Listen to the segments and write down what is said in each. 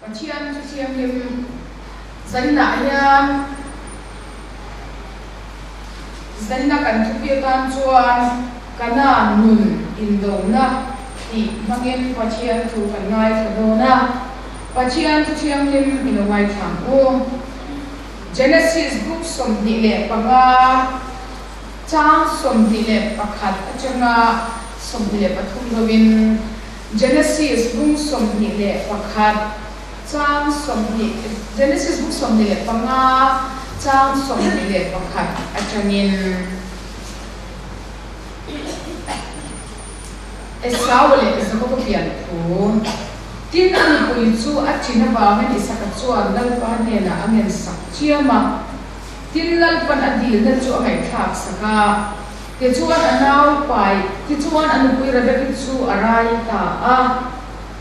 Pathian Thu Thianghlim zaninah hian zanina kan thupui atan chuan Kanaan nun indona tih hmangin Pathian thu kan ngaithla dawn a, Pathian Thu Thianghlim i lo ngaithla ang u. Genesis book 25 chang 21 atanga 23 deuhin Genesis bung 21 chang 20 Genesis bung 25 chang 21 atangin Esau leh Jakoba pian thu. Tin, a nupui chu a ṭin avangin Isaka chuan Lalpa hnenah a ngensak chiam a. Tin, Lalpan a dilna chu a ngaihthlak sak a. Tichuan a nau pai, tichuan a nupui Rebeki chu a rai ta a.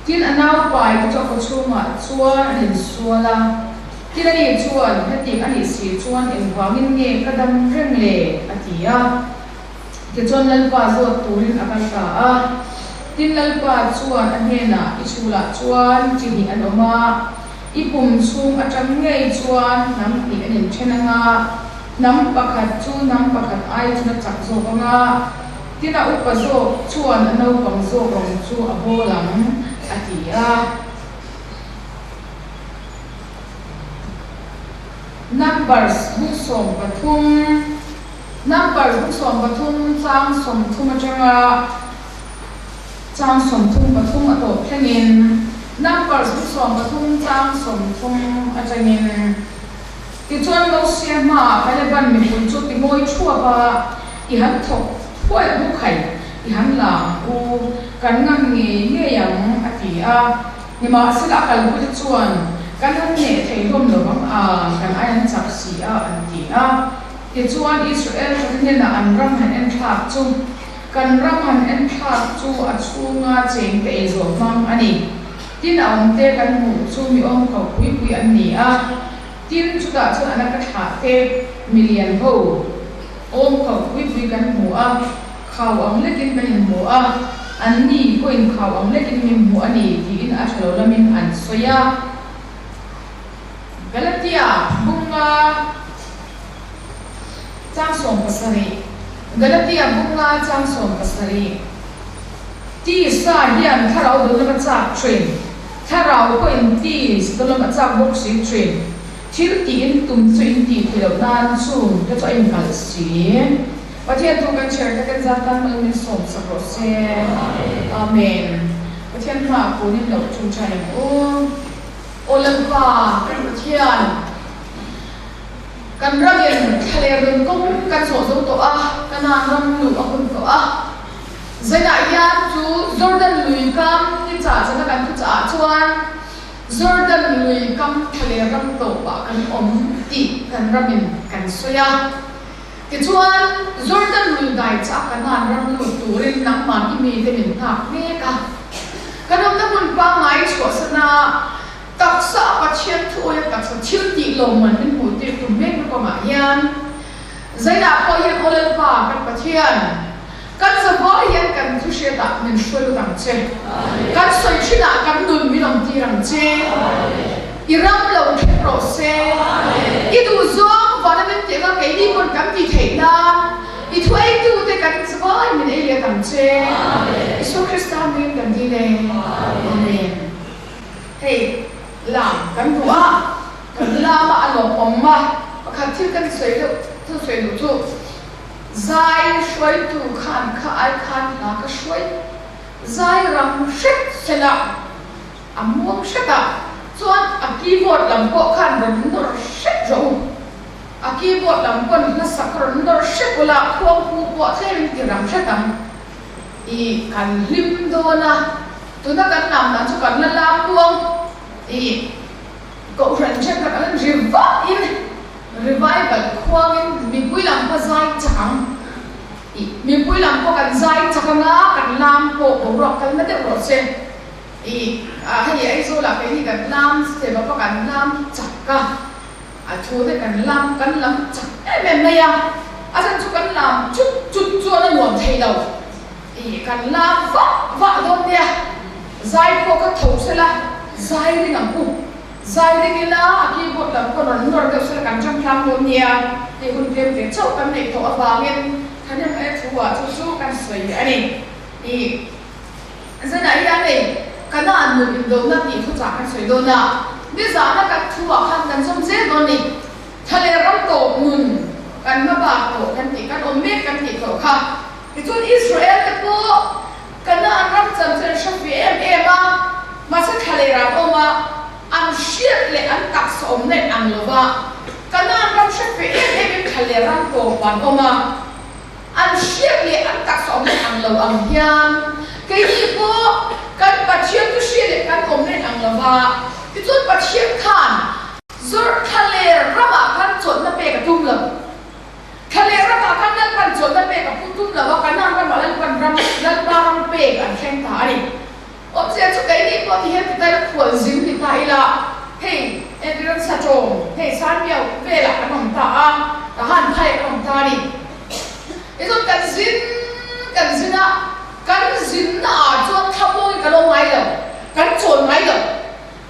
Tin, a nau pai te chu a kawchhungah chuan an insual a. Tin, ani chuan, Hetiang a nih si chuan engvangin nge ka dam reng le? a ti a. Tichuan Lalpa zawt turin a kal ta a. Tin, Lalpa chuan a hnenah, I chhulah chuan chi hnih an awm a, i pum chhung atang ngei chuan hnam hnih an inthen ang a, Hnam pakhat chu hnam pakhat ai chuan a chak zawk ang a, tin a upa zawk chuan a naupang zawk rawng chu a bawl ang, a ti a. Numbers bung 13 Numbers bung 13 chang 30 atanga chang 33 a tawp thlengin Numbers bung 13 chang 30 atangin. Tichuan Mosia hmaah Kaleban mipui chu ti ngawi thuap a, I han thawk thuai bawk hai, i han la ang u, kan ngam ngei ngei ang, a ti a. Nimahsela a kalpuite chuan, Kan han hneh thei hlawm lo vang a, kan ai an chak si a, an ti a. Tichuan Israel ṭhate hnenah an ram han en thlak chu, Kan ram han en thlak chu a chhunga chengte ei zawh hmang a ni. Tin a awmte kan hmuh chu mi awm kho pui pui an ni a, tin chutah chuan a laka thlah te milian ho awm kho pui pui kan hmu a, khau ang lekin kan inhmu a, an ni pawhin khau ang lekin min hmu a ni tiin a tha lo lamin an sawi a. Galatia bunga chang 17 Galatia bunga chang 17. Tisa hian thlarau dawllam a chak thin, thlarau pawhin tis dawllam a chak bawk si thin. Thil tih in tum chu in tih theih loh nan chung te chu a inkalh si. Pathian thu kan share te kan zat tan mal min sawm sak rawh se. Amen. Pathian hmaah kun in loh chu tha ang u. Aw Lalpa kan Pathian, kan ramin thlaler nun kawng kan zawh zo tawh a, Kanaan ram luh a hun tawh a. Zainah hian chu Jordan lui kam ni chah chana kan thu chah ah chuan Jordan lui kam tha leh ram tawpah kan awm tih kan ramin kan sawi a. Tichuan Jordan lui dai chah Kanaan ram lut turin nangmah i mite min nghak mek a. Kan awmna hmun pangngai chhuahsana taksa a Pathian thu awia taksa thil tih lawmman min hmuh tir tum mekna kawngah hian Zainah pawh hian Aw Lalpa kan Pathian, Kan zavai hian kan thu hriatah min hruai lut ang che. Kan sawi thinah kan nun min awm tir ang che. I ram lo thleng rawh se. I duh zawng vana min tih anga keini pawn kan tih theih nan i thu eitute kan zavai min ei let ang che. Isua Krista hmingin kan dil e. Amen. Hei lam kan duh a, kan lama a lawmawm a, pakhat thil kan sawi deuh thil sawi duh chu, Zai hruaitu khan kha ai khan hla ka hruai zai ram hret hret a, a muang hret a, chuan a keyboard lam pawh khan rawn nawr hret rawh u. A keyboard lam pawn hla sak rawn nawr hret ula khuangpu pawh thleng ti ram hret ang. I kan hlim dawn a, tuna kan lam dan chu kan la lam muang i kohhran thenkhat an ri vak in Revival khuangin mipui lam pawh zai chak ang i mipui lam pawh kan zai chak anga kan lam pawh boruak kal na deuh rawh se i ah hei Aizawl ah keini kan lam step ah pawh kan lam chak a a thu te kan lam kan lam chak em em mai a a chhan chu kan lam chut chut chuan a nuam thei lo i kan lam vah vah dawn nia zai pawh kha tho sela zai ring ang u. Zai ding ila a keyboard lam pawh rawn nawr deuh sela kan ṭang tlang dawn nia tih hun tlem ve chauh kan neih tawh avangin thahnem aia thu ah chu chu kan sawi a ni. Ih zanah hian hei Kanaan nun indona tih thuchah kan sawi dawn a, nizahna kan thu ah khan kan zawm zel dawn ni. Tha leh ram tawp nun kan hmabak tawh kan tih kan awm mek kan tih tawh kha. Tichuan Israel te pawh Kanaan ram chanchin an hre ve em em a, mahse thla leh ran awm a, an hriat leh an taksa awmna in ang lo va, Kanaan ram hre ve em em in thla leh ram tawp an awm a, an hriat leh an taksa awmna in ang lo ang hian keini pawh kan Pathian chu hriat leh kan awmna in ang lo va, tichuan Pathian khan Zawrh thla leh ramah khan chawlhna pek a tum lo. Thla leh ramah khan Lalpan chawlhna pek a pu tum lo a, Kanaan ramah Lalpan ram, Lalpa ram pek an thleng ta a ni. Awmzia chu keini pawh ti hian ti ta ila khual zin ni ta ila, hei entir an sa tawng, hei Sanmiau velah kan awm ta a, Tahan phai kan awm ta a ni. Tichuan kan zin kan zin a, kan zinna ah chuan thla pawhin kan awm ngai lo, kan chawl ngai lo.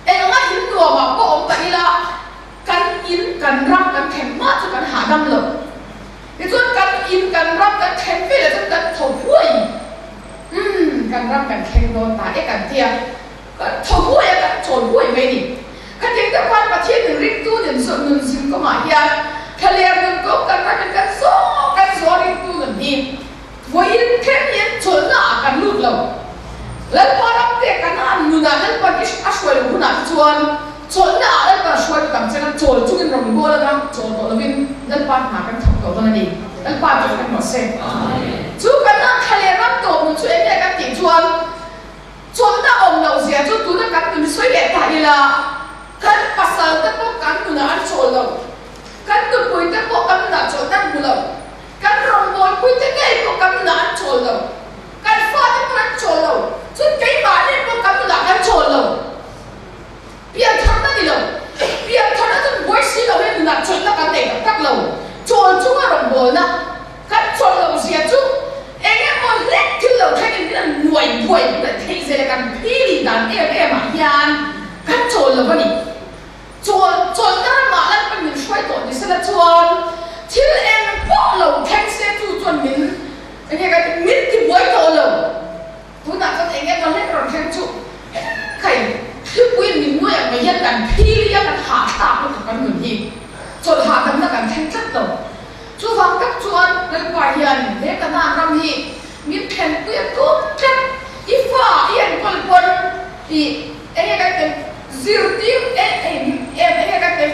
Engah in nuamah pawh awm ta ila, kan in kan ram kan thlen hma chu kan hahdam lo. Tichuan kan in kan ram kan thlen velah chuan kan tho huai, umm kan ram kan thleng dawn ta e kan tia, kan tho huai a kan chawl huai mai ni. Khatiang te khan Pathian in ringtu nun zawh nun zin kawngah hian thlaler nun kawng kan ram in kan zawh kan zawh a ringtu nun hi Vawiin thleng hian chawlhna ah kan lut lo. Lalpa ram te kan han nunah Lalpan i a hruai loh hunah te chuan chawlhna ah Lalpan a hruai lut ang che kan chawl chungin rawn bawl anga chawl tawh lovin Lalpa hna kan thawk tawh dawn a ni. Lalpa chu kan rawh se. Chu kan han thla leh ram tawp nun chu eng nge kan tih chuan chawlhna awm loh zia chu tuna kan nun sawi leh ta ila kan pasal te pawh kan nunah an chawl lo, kan nupui te pawh kan nunah chawlhna an hmu lo. Kan rawngbawlpuite ngei pawh kan nunah an chawl lo. Kan fate pawh an chawl lo. Chun keimahni pawh kan nunah kan chawl lo. Piantharna ni lo. Piantharna chuan buai si lo hian nunah chawlhna kan nei tak tak lo. Chawl chunga rawngbawlna kan chawl lo zia chu eng emaw hlek thil lo thlengin min an nuai buai theih zel a kan phili dan em em ah hian kan chawl lo a ni. Chawl chawlhna ramah Lalpan min hruai tawh ni sela chuan thil eng pawh lo thleng se chu chuan min eng nge ka tih min ti buai tawh lo. Tunah chuan eng emaw hlek rawn thleng chu khai thlipuiin min nuai ang mai hian kan phili a kan hahthlak lutuk kan nun hi chawlh hahdamna kan thleng tlat lo. Chuvang tak chuan Lalpa hian he Kanaan ram hi min thlenpui a tum tlat. I fa i enkawl pawn i eng nge kan tih Zirtir em em enge kan ti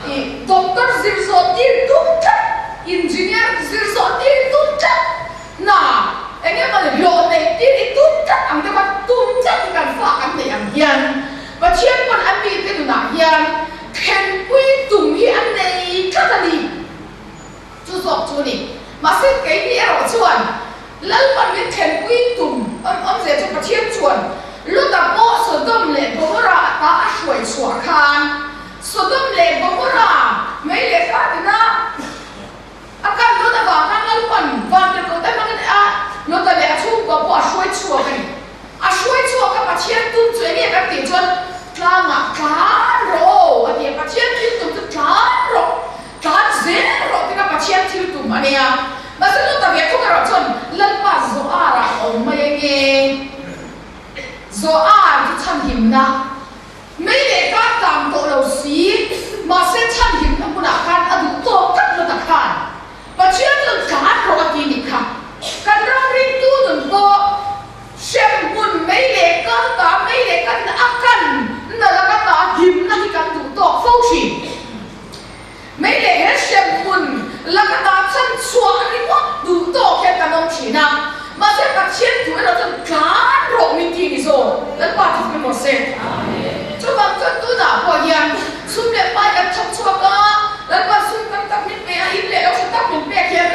i doctor zir zawh tir tum tlat, engineer zir zawh tir tum tlat, hna enge mawni hlawh neih tir i tum tlat ang deuh a, tum tlat hi kan fa kan neih ang hian Pathian pawn a mite nunah hian thlenpui tum hi a nei tlat a ni. Chu zawk chu ni. Mahse keini erawh chuan Lalpan min thlenpui tum awm awmzia chu Pathian chuan Lota pawh Sodom leh Gomorra ata a hruai chhuah khan Sodom leh Gomorra mei leh khatina a kan dawn avang khan Lalpan vantirhkohte hmangin a Lota leh a chhungkua pawh a hruai chhuak a ni. A hruai chhuak a Pathian tum chu enge kan tih chuan tlangah tlan rawh aw a ti a, Pathian thil tum chu tlan rawh, tlan zel rawh tika Pathian thil tum a nia. Mahse Lota ve thung erawh chuan Lalpa Zoar ah a awm mai enge? Zoar chu chhanhimna mei leh kar tlang tawh lo si, mahse chhanhimna hmunah khan a duh tawk tlat Lota khan Pathian chuan tlan rawh a ti nih kha. Kan ram ringtu nun pawh Hremhmun mei leh kal ta mei leh kan a kan na laka ta himna hi kan duh tawk fo thin. Mei leh he hremhmun laka ta chhan chhuah ringawt duh tawk hian kan awm thin a, mahse Pathian thu erawh chuan tlan rawh min ti ni zawk, Lalpa thu pawimawh rawh se. Chuvang chuan tunah pawh hian sum leh pai kan thawk chhuak a, Lalpa sum tam tak min pe a, in leh lo hre tak min pek hian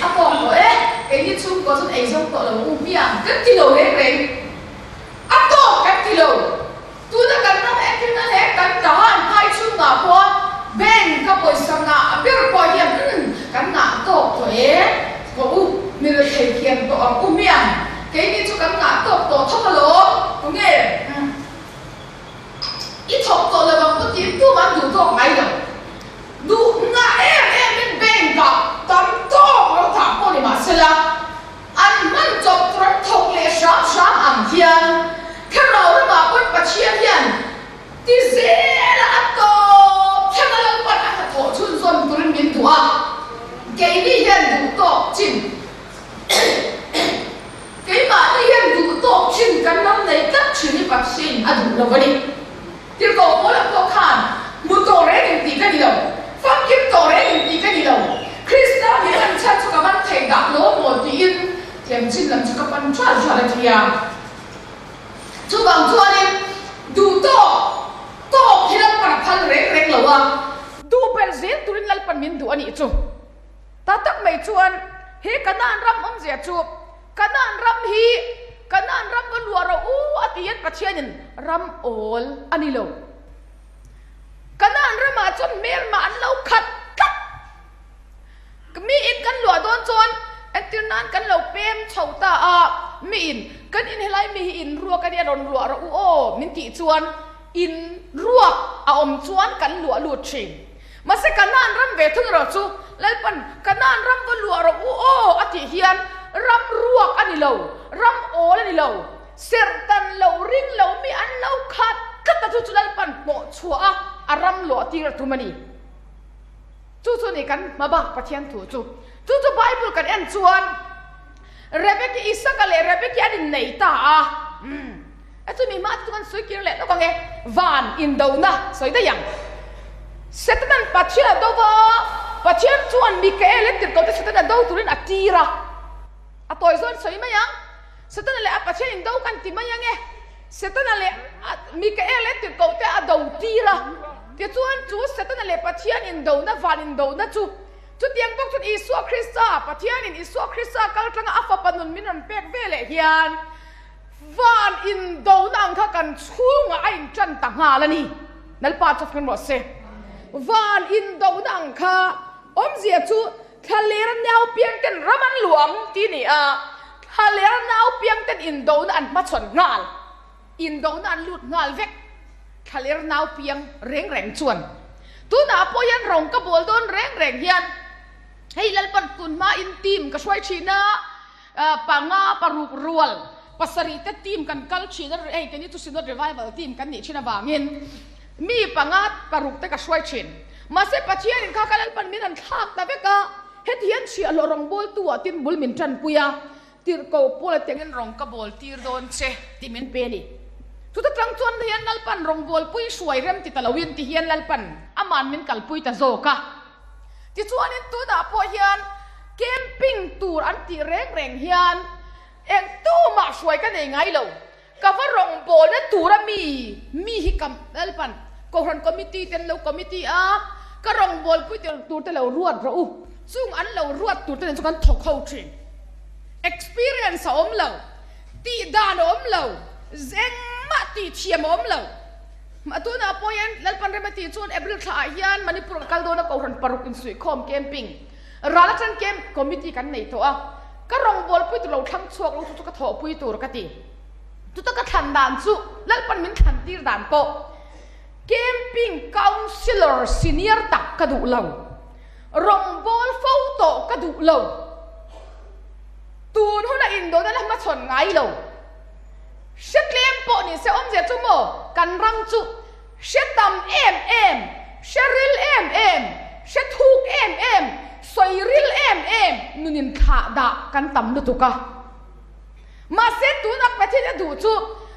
a tawk tawh e, keini chhungkua chuan ei zo tawh lo u hmiang kan ti lo reng reng, a tawk kan ti lo. Tuna kan ram entirna leh kan tahan phai chhungah pawh bank a pawisa ngah ber pawh hian kan ngah tawk tawh e, tawh u, mi rethei thiam tawh ang u hmiang, keini chu kan ngah tawk tawh thawk alawm, tunge? I thawk tawh lo ang u tih. tawk ngai lo. Duhna em emin bank ah tam tawk lo thah pawh ni mahsela, an hman chawp tur an thawk leh hram hram ang hian Thlarau ramah pawn Pathian hian ti zela a tawp thleng a Lalpan a hnathawh chhunzawm turin min duh a, keini hian duh tawk chin Keimahni hian duh tawk thin kan lo nei tlat thin hi Pathian a duh lo a ni. Tirhkoh Paula pawh khan hmu tawh reng in tih ka ni lo, famkim tawh reng in tih ka ni lo, Krista min an chhiat chu ka van thei dah lo maw tiin thiam chin lam chu ka pan thual thual a ti a. Chuvang chuanin duh tawk tawk hi Lalpan a phal reng reng lo a, duh belh zel turin Lalpan min duh a nih chu. Ta tak mai chuan he Kanaan ram awmzia chu Kanaan ram hi Kanaan ram va luah rawh u a ti hian Pathianin ram awl a ni lo. Kanaan ramah chuan hmelmah an lo khat tlat. Miin kan luah dawn chuan entir nan kan lo pem chho ta a, miin kan in helai mi hi in ruak a nia rawn luah rawh u aw min tih chuan in ruak a awm chuan kan luah lut thin. Mahse Kanaan ram ve thung erawh chu Lalpan Kanaan ram va luah rawh u aw a tih hian ram ruak a ni lo, ram awl a ni lo, serhtan lo ring lo mi an lo khat tlat a chu chu Lalpan hnawh chhuah a a ram luah tir a tum a ni. Chu chu ni kan hma bak Pathian thu chu. Chu chu Bible kan en chuan Rebeki Isaka leh Rebeki an innei ta a. Umm. A chumi hma chu kan sawi kir leh lawk ang e, van indona sawi daih ang. Setanan Pathian a do va, Pathian chuan Mikael a tirh tawh te Setana do turin a tir a. A tawi zawn sawi mai ang, Setana leh a Pathian indo kan ti mai ang e. Setana leh Mikael a tirh tawh te a do tir a. Tichuan chu Setana leh Pathian indona, van indona chu chutiang bawk chuan Isua Krista, Pathianin Isua Krista kal tanga a fapa nun min rawn pek ve leh hian, Van indona ang kha kan chhungah a intan ta nghal a ni. Lalpa chu fing rawh se. Van indona ang kha awmzia chu thlalera nau piang ten ram an luah ang tih a ni a, thlalera nau piang ten indona an hmachhawn nghal, indona an lut nghal vek, thlaler nau piang reng reng chuan. Tunah pawh hian rawng ka bawl dawn reng reng hian hei Lalpan tunhma in team ka hruai thin a, Panga paruk rual pasarih te team kan kal thin a, hei keini chu Synod Revival team kan nih thin avangin mi panga paruk te ka hruai thin. Mahse Pathianin kha ka Lalpan min han thlak ta vek a, heti hian chhiahhlawh rawngbawltu ah tin bul min tanpui a, tirhkoh pawl atangin rawng ka bawl tir dawn che tih min pe a ni. Chuta tang chuan hian Lalpan rawngbawlpui hruai rem ti ta loin ti hian Lalpan aman min kalpui ta zawk a. Tichuanin tunah pawh hian camping tur an tih reng reng hian eng tumah hruai ka nei ngai lo. Ka va rawngbawlna tura mi mi hi ka Lalpan Kohhran Committee te an lo committee a, ka rawngbawlpui tur te lo ruat rawh u. Chung an lo ruat tur te nen chu kan thawk ho thin. Experience a awm lo, tih dan a awm lo, engmah tih thiam a awm lo. Tunah pawh hian Lalpan rem a tih chuan April thlaah hian Manipur ka kal dawn a Kohhran paruk insuihkhawm camping ral atang camp committee kan nei tawh a, ka rawngbawlpui tur lo thlang chhuak lo chu chu ka thawhpui tur ka ti. Chuta ka thlan dan chu Lalpan min thlan tir dan pawh camping councillor senior tak ka duh lo, rawngbâwl fo tawh ka duh lo, tun huna indawhna la hmachhawn ngai lo. Hre tlem pawh ni se awmzia chu maw kan ram chu hre tam em em, hre ril em em, hre thuk em em, sawi ril em em nunin thlah dah kan tam lutuk a. Mahse tuna Pathian a duh chu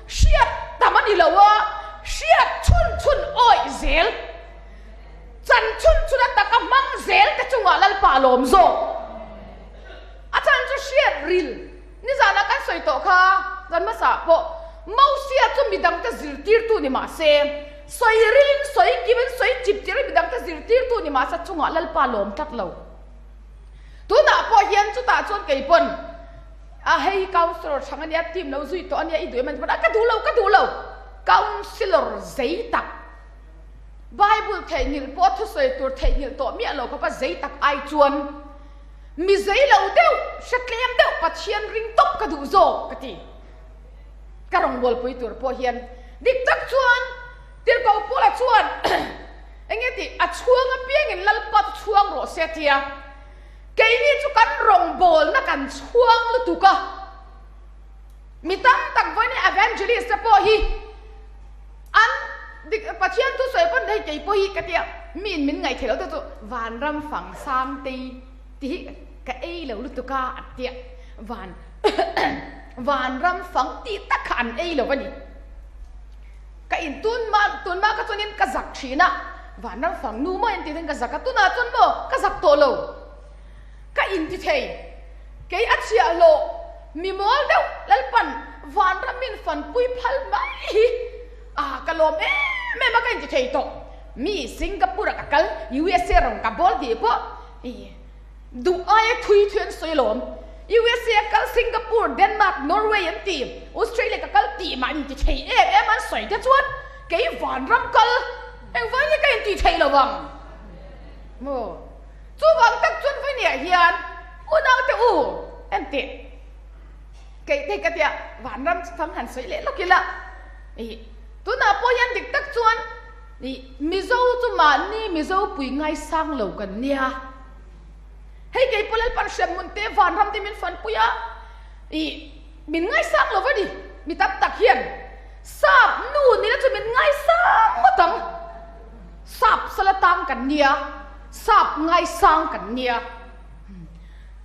hriat tam a ni lo a, hriat chhun chhun awih zel, chan chhun chhun a taka hmang zel te chungah Lalpa a lawm zawk. A chan chu hriat ril. Nizanah kan sawi tawh kha, kan hmasa pawh Mosia chu midangte zirtirtu ni mah se, sawi rilin, sawi kimin, sawi chip chirin midangte zirtirtu ni mah se chungah Lalpa lawm tlat lo. Tunah pawh hian chutah chuan kei pawn a hei councillor chhang ania, team lo zui tawh ania, i duh em an ti pawn a ka duh lo, ka duh lo, councillor zei tak, Bible theihnghilh pawh thusawi tur theihnghilh tawh miah lo khawpa zei tak ai chuan, Mi zei lo deuh, hre tlem deuh Pathian ring tawp ka duh zawk ka ti. Ka rawngbawlpui tur pawh hian dik tak chuan Tirhkoh Paula chuan eng nge ti? chhuang apiangin Lalpa chu chhuang rawh se a ti a. Keini chu kan rawngbawlna kan chhuang lutuk a. Mi tam tak vawiin evangelist te pawh hi an dik Pathian thu sawi pawn hei kei pawh hi ka tia miin min ngaih theih loh te chu vanram fang sang tei tih hi ka ei lo lutuk a an tia van vanram fang tih tak kha an ei lo a ni. Ka in tun mah tun mah ka chuanin ka zak thin a vanram fang nu maw engtin ka zak a tunah chuan maw ka zak tawh lo. Ka inti thei. Kei a chhiahhlawh mi mawl deuh Lalpan vanram min fanpui phal mai hi a ka lawm em em a ka inti thei tawh. Mi Singapore a ka kal USA rawn ka bawl tih pawh i duh aia thui thui an sawi alawm. USA a kal Singapore, Denmark, Norway an ti, Australia ka kal tih mah inti thei em em an sawi te chuan kei vanram kal engvangin nge ka inti thei lo ang maw? Chuvang tak chuan Vawiniah hian unaute u enteh keih te ka tia vanram fang han sawi leh lawk ila ih tunah pawh hian dik tak chuan ih Mizo chu mahni Mizo pui ngaisang lo kan nia hei kei pawh Lalpan hriat hmun te vanram te min fanpui a ih min ngaisang lo va ni mi tam tak hian sap nu nila chu min ngaisang ngawt ang. Sap sala tang kan nia, sap ngaisang kan nia.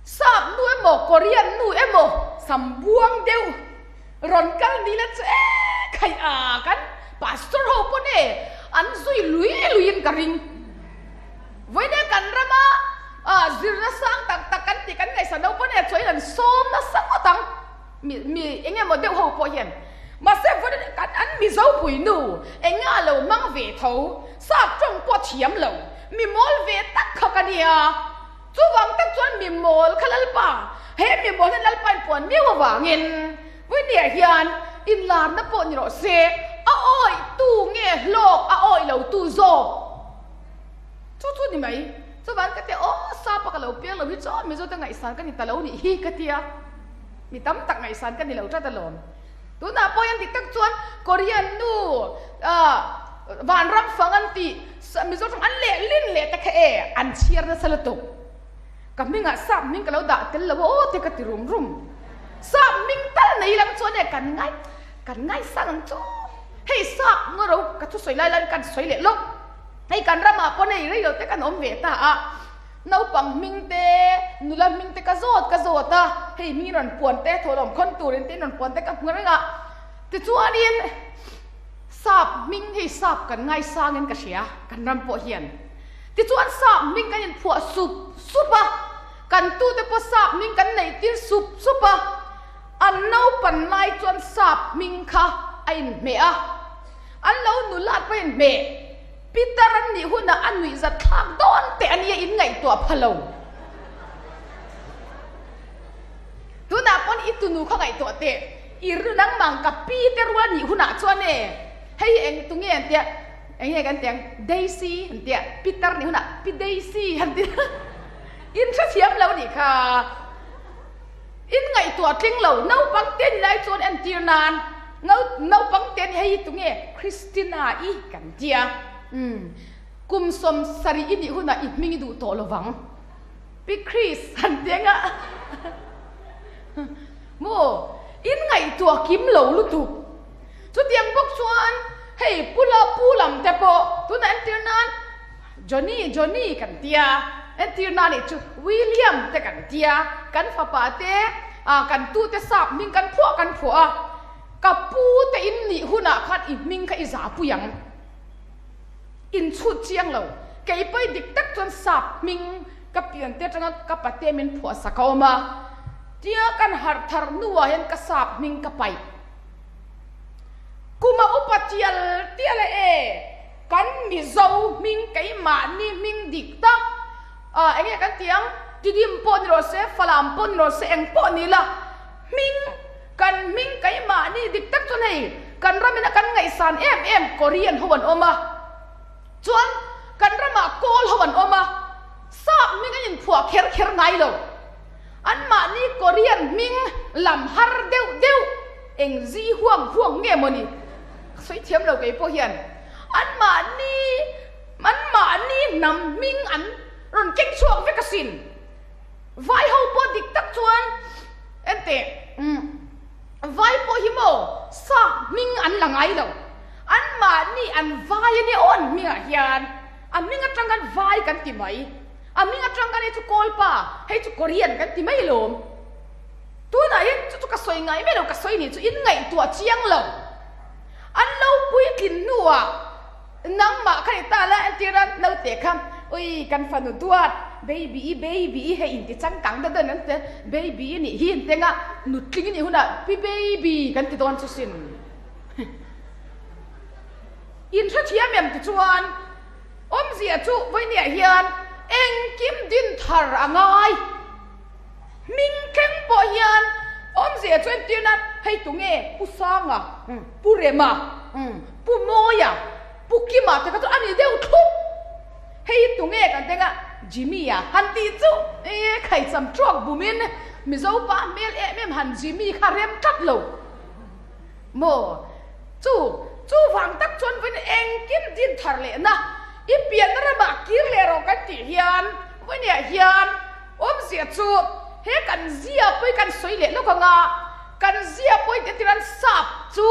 Sap nu emaw, Korean nu emaw sam buang deuh rawn kal ni la chu e khaih a kan pastor ho pawn e an zui lui luiin ka ring. Vawiin kan rama zirna sang tak tak kan tih kan ngaihsan lo pawn e chuan an sawm nasa ngawt ang. Mi mi eng emaw deuh ho pawh hian mahse vawiin kan an Mizo pui nu eng nge a lo hmang ve tho sap tawng pawh thiam lo mi mawl ve tak kha ka nia chuvang tak chuan mi mawl kha Lalpa he mi mawl hian Lalpa in puan miau avangin vawinia hian inlarna pawh ni rawh se a awih tu nge hlawk a awih lo tu zawk chu chu ni mai chuvang ka tia aw sapa ka lo piang lo hi chuan Mizo te ngaihsan ka ni ta lo nih hi ka tia. Mi tam tak ngaihsan ka ni lo tlat alawm. Tunah pawh hian dik tak chuan Korean nu vanram fang an tih Mizo tawng an lehlin leh te kha e an chhiar nasa lutuk. Ka hmingah sap hming ka lo dah tel lo a aw te ka ti rum rum. Sap hming tal nei lang chuan e kan ngai kan ngaisang ang chu. Hei sap ngaw ro ka thusawi lai laiin kan sawi leh lawk. Hei kan ramah pawh nei rei lo te kan awm ve ta a. Naupang hming te, nula hming te ka zawt ka zawt a, hei hming in rawn puan te, thawhlawm khawn turin te in rawn puan te ka hmu reng a. Tichuanin sap hming hei sap kan ngaisangin ka hria, kan ram pawh hian. Tichuan sap hming kan inphuah sup sup a, kan tute pawh sap hming kan neih tir sup sup a, an naupan lai chuan sap hming kha a inhmeh a, an lo nulat pawh a inhmeh. Peter an nih hunah a nuihzat thlak dawn teh a nia in ngaihtuah pha lo. Tunah pawn i tunu kha ngaihtuah teh, i nangmang ka pi te rual nih hunah chuan e hei hi eng tunge an tia eng nge kan ti ang Daisy an tia Peter nih hunah Pi Daisy an ti in hrethiam lo nih kha. In ngaihtuah tling lo naupang te ni lai chuan entir nan naupang te ni hei hi tunge Christina i kan tia umm kum 70 i nih hunah i hming i duh tawh lo vang Pi Chris han ti anga maw in ngaihtuah kim lo lutuk chutiang bawk chuan hei pu la pu lam te pawh tunah entir nan Johnny, Johnny kan tia, entir na nih chu William te kan tia, kan fapa te ah kan tu te sap hming kan phuah kan phuah a, ka pu te in nih hunah khan i hming kha i zahpui ang. In chhut chiang lo, kei pawi dik tak chuan sap hming ka pian te atanga ka pate min phuah sak a awm a, tia kan harh thar hnuah hian ka sap hming ka paih. Kum a upa tial tial a e. Kan Mizo hming keimahni hming dik tak ah eng nge kan tih ang? Tidim pawh ni rawh se, Falam pawh ni rawh se, eng pawh ni la hming kan hming keimahni dik tak chuan hei kan ramina kan ngaihsan em em Korean ho an awm a, chuan kan ramah Kawl ho an awm a, sap hming an inphuah kher kher ngai lo. Anmahni Korean hming lam har deuh deuh eng zi huang huang nge maw ni? Ka sawi thiam lo kei pawh hian anmahni anmahni hnam. hnam hming an rawn keng chhuak vek asin. Vai ho pawh dik tak chuan enteh vai pawh hi maw sap hming an la ngai lo. Anmahni an vai a nia aw an hmingah hian a hming atang khan vai kan ti mai. A hming atang khan hei chu Kawlpa, hei chu Korean kan ti mai alawm. Tunah hian chu chu ka sawi ngai mai lo, ka sawi nih chu in ngaihtuah chiang lo. An lo puitlin hnuah nangmah kha ni ta la entir a naute kha ui kan fanu duat baby i baby i hei inti changkang deuh deuh an ti baby i nih hi inteng a nutling i nih hunah pi baby kan ti dawn chu sin. In hrethiam em tichuan awmzia chu vawinia hian engkim din thar a ngai. Hming thleng pawh hian awmzia chu entir nan hei tunge Pu Sanga, Pu Rema, Pu Mawia, Pu Kima te kha chu a ni deuh thlup. Hei hi tunge kan teng a Jimmy-a han tih chu e khaicham truak bumin Mizo pa hmel em em han Jimmy kha rem tlat lo. Maw? Chu, chuvang tak chuan vawiin engkim din thar lehna i pianna ramah kir leh rawh kan tih hian vawiiniah hian awmzia chu he kan zia pawi kan sawi leh lawk anga kan zia pawi te tiran sap chu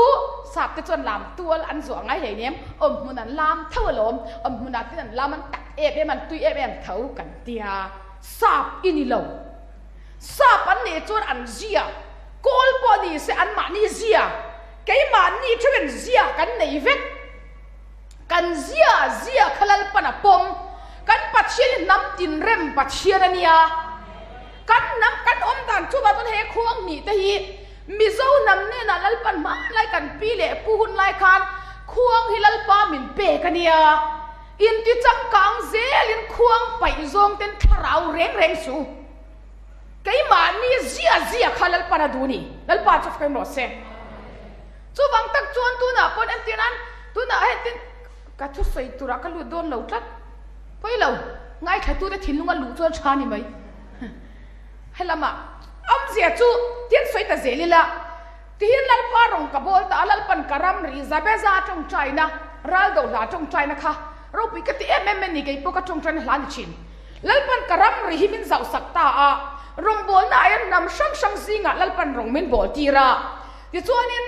sap te chuan lam tual an zuah ngai hlei nem awmhmun an lam tho alawm awmhmunah ten an lam an tak em em an tui em em tho kan tia sap i ni lo. Sap an nih chuan an zia, kawl pawh ni se anmahni zia, keimahni theuhin zia kan nei vek. Kan zia zia kha Lalpan a pawm, kan Pathian hi hnam tinrem Pathian a nia. Kan hnam kan awm dan chuvah chuan he khuang hnih te hi Mizo hnam hnenah Lalpan hmanlai kan pi leh pu hun lai khan khuang hi Lalpa min pek a nia. Inti changkang zelin khuang paih zawng ten thlarau reng reng su. Keimahni zia zia kha Lalpan a duh ni. Lalpa chu fem rawh se. Chuvang tak chuan tunah pawhin entir nan tunah hei tin ka thusawi turah ka lut dawn lo tlat. Pawi lo, ngaithlatute thinlung a luh chuan tha ni mai. Helamah awmzia chu tin sawi ta zel ila. Tihian Lalpa rawng ka bawl ta a, Lalpan ka ram ri Zabeza tawngtaina, ral do hla tawngtaina kha ropui ka ti em em a ni, kei pawh ka tawngtaina hla ni thin. Lalpan ka ram ri hi min zauhsak ta a, rawngbawlna ah hian hnam hrang hrang zingah Lalpan rawng min bawl tir a. Tichuanin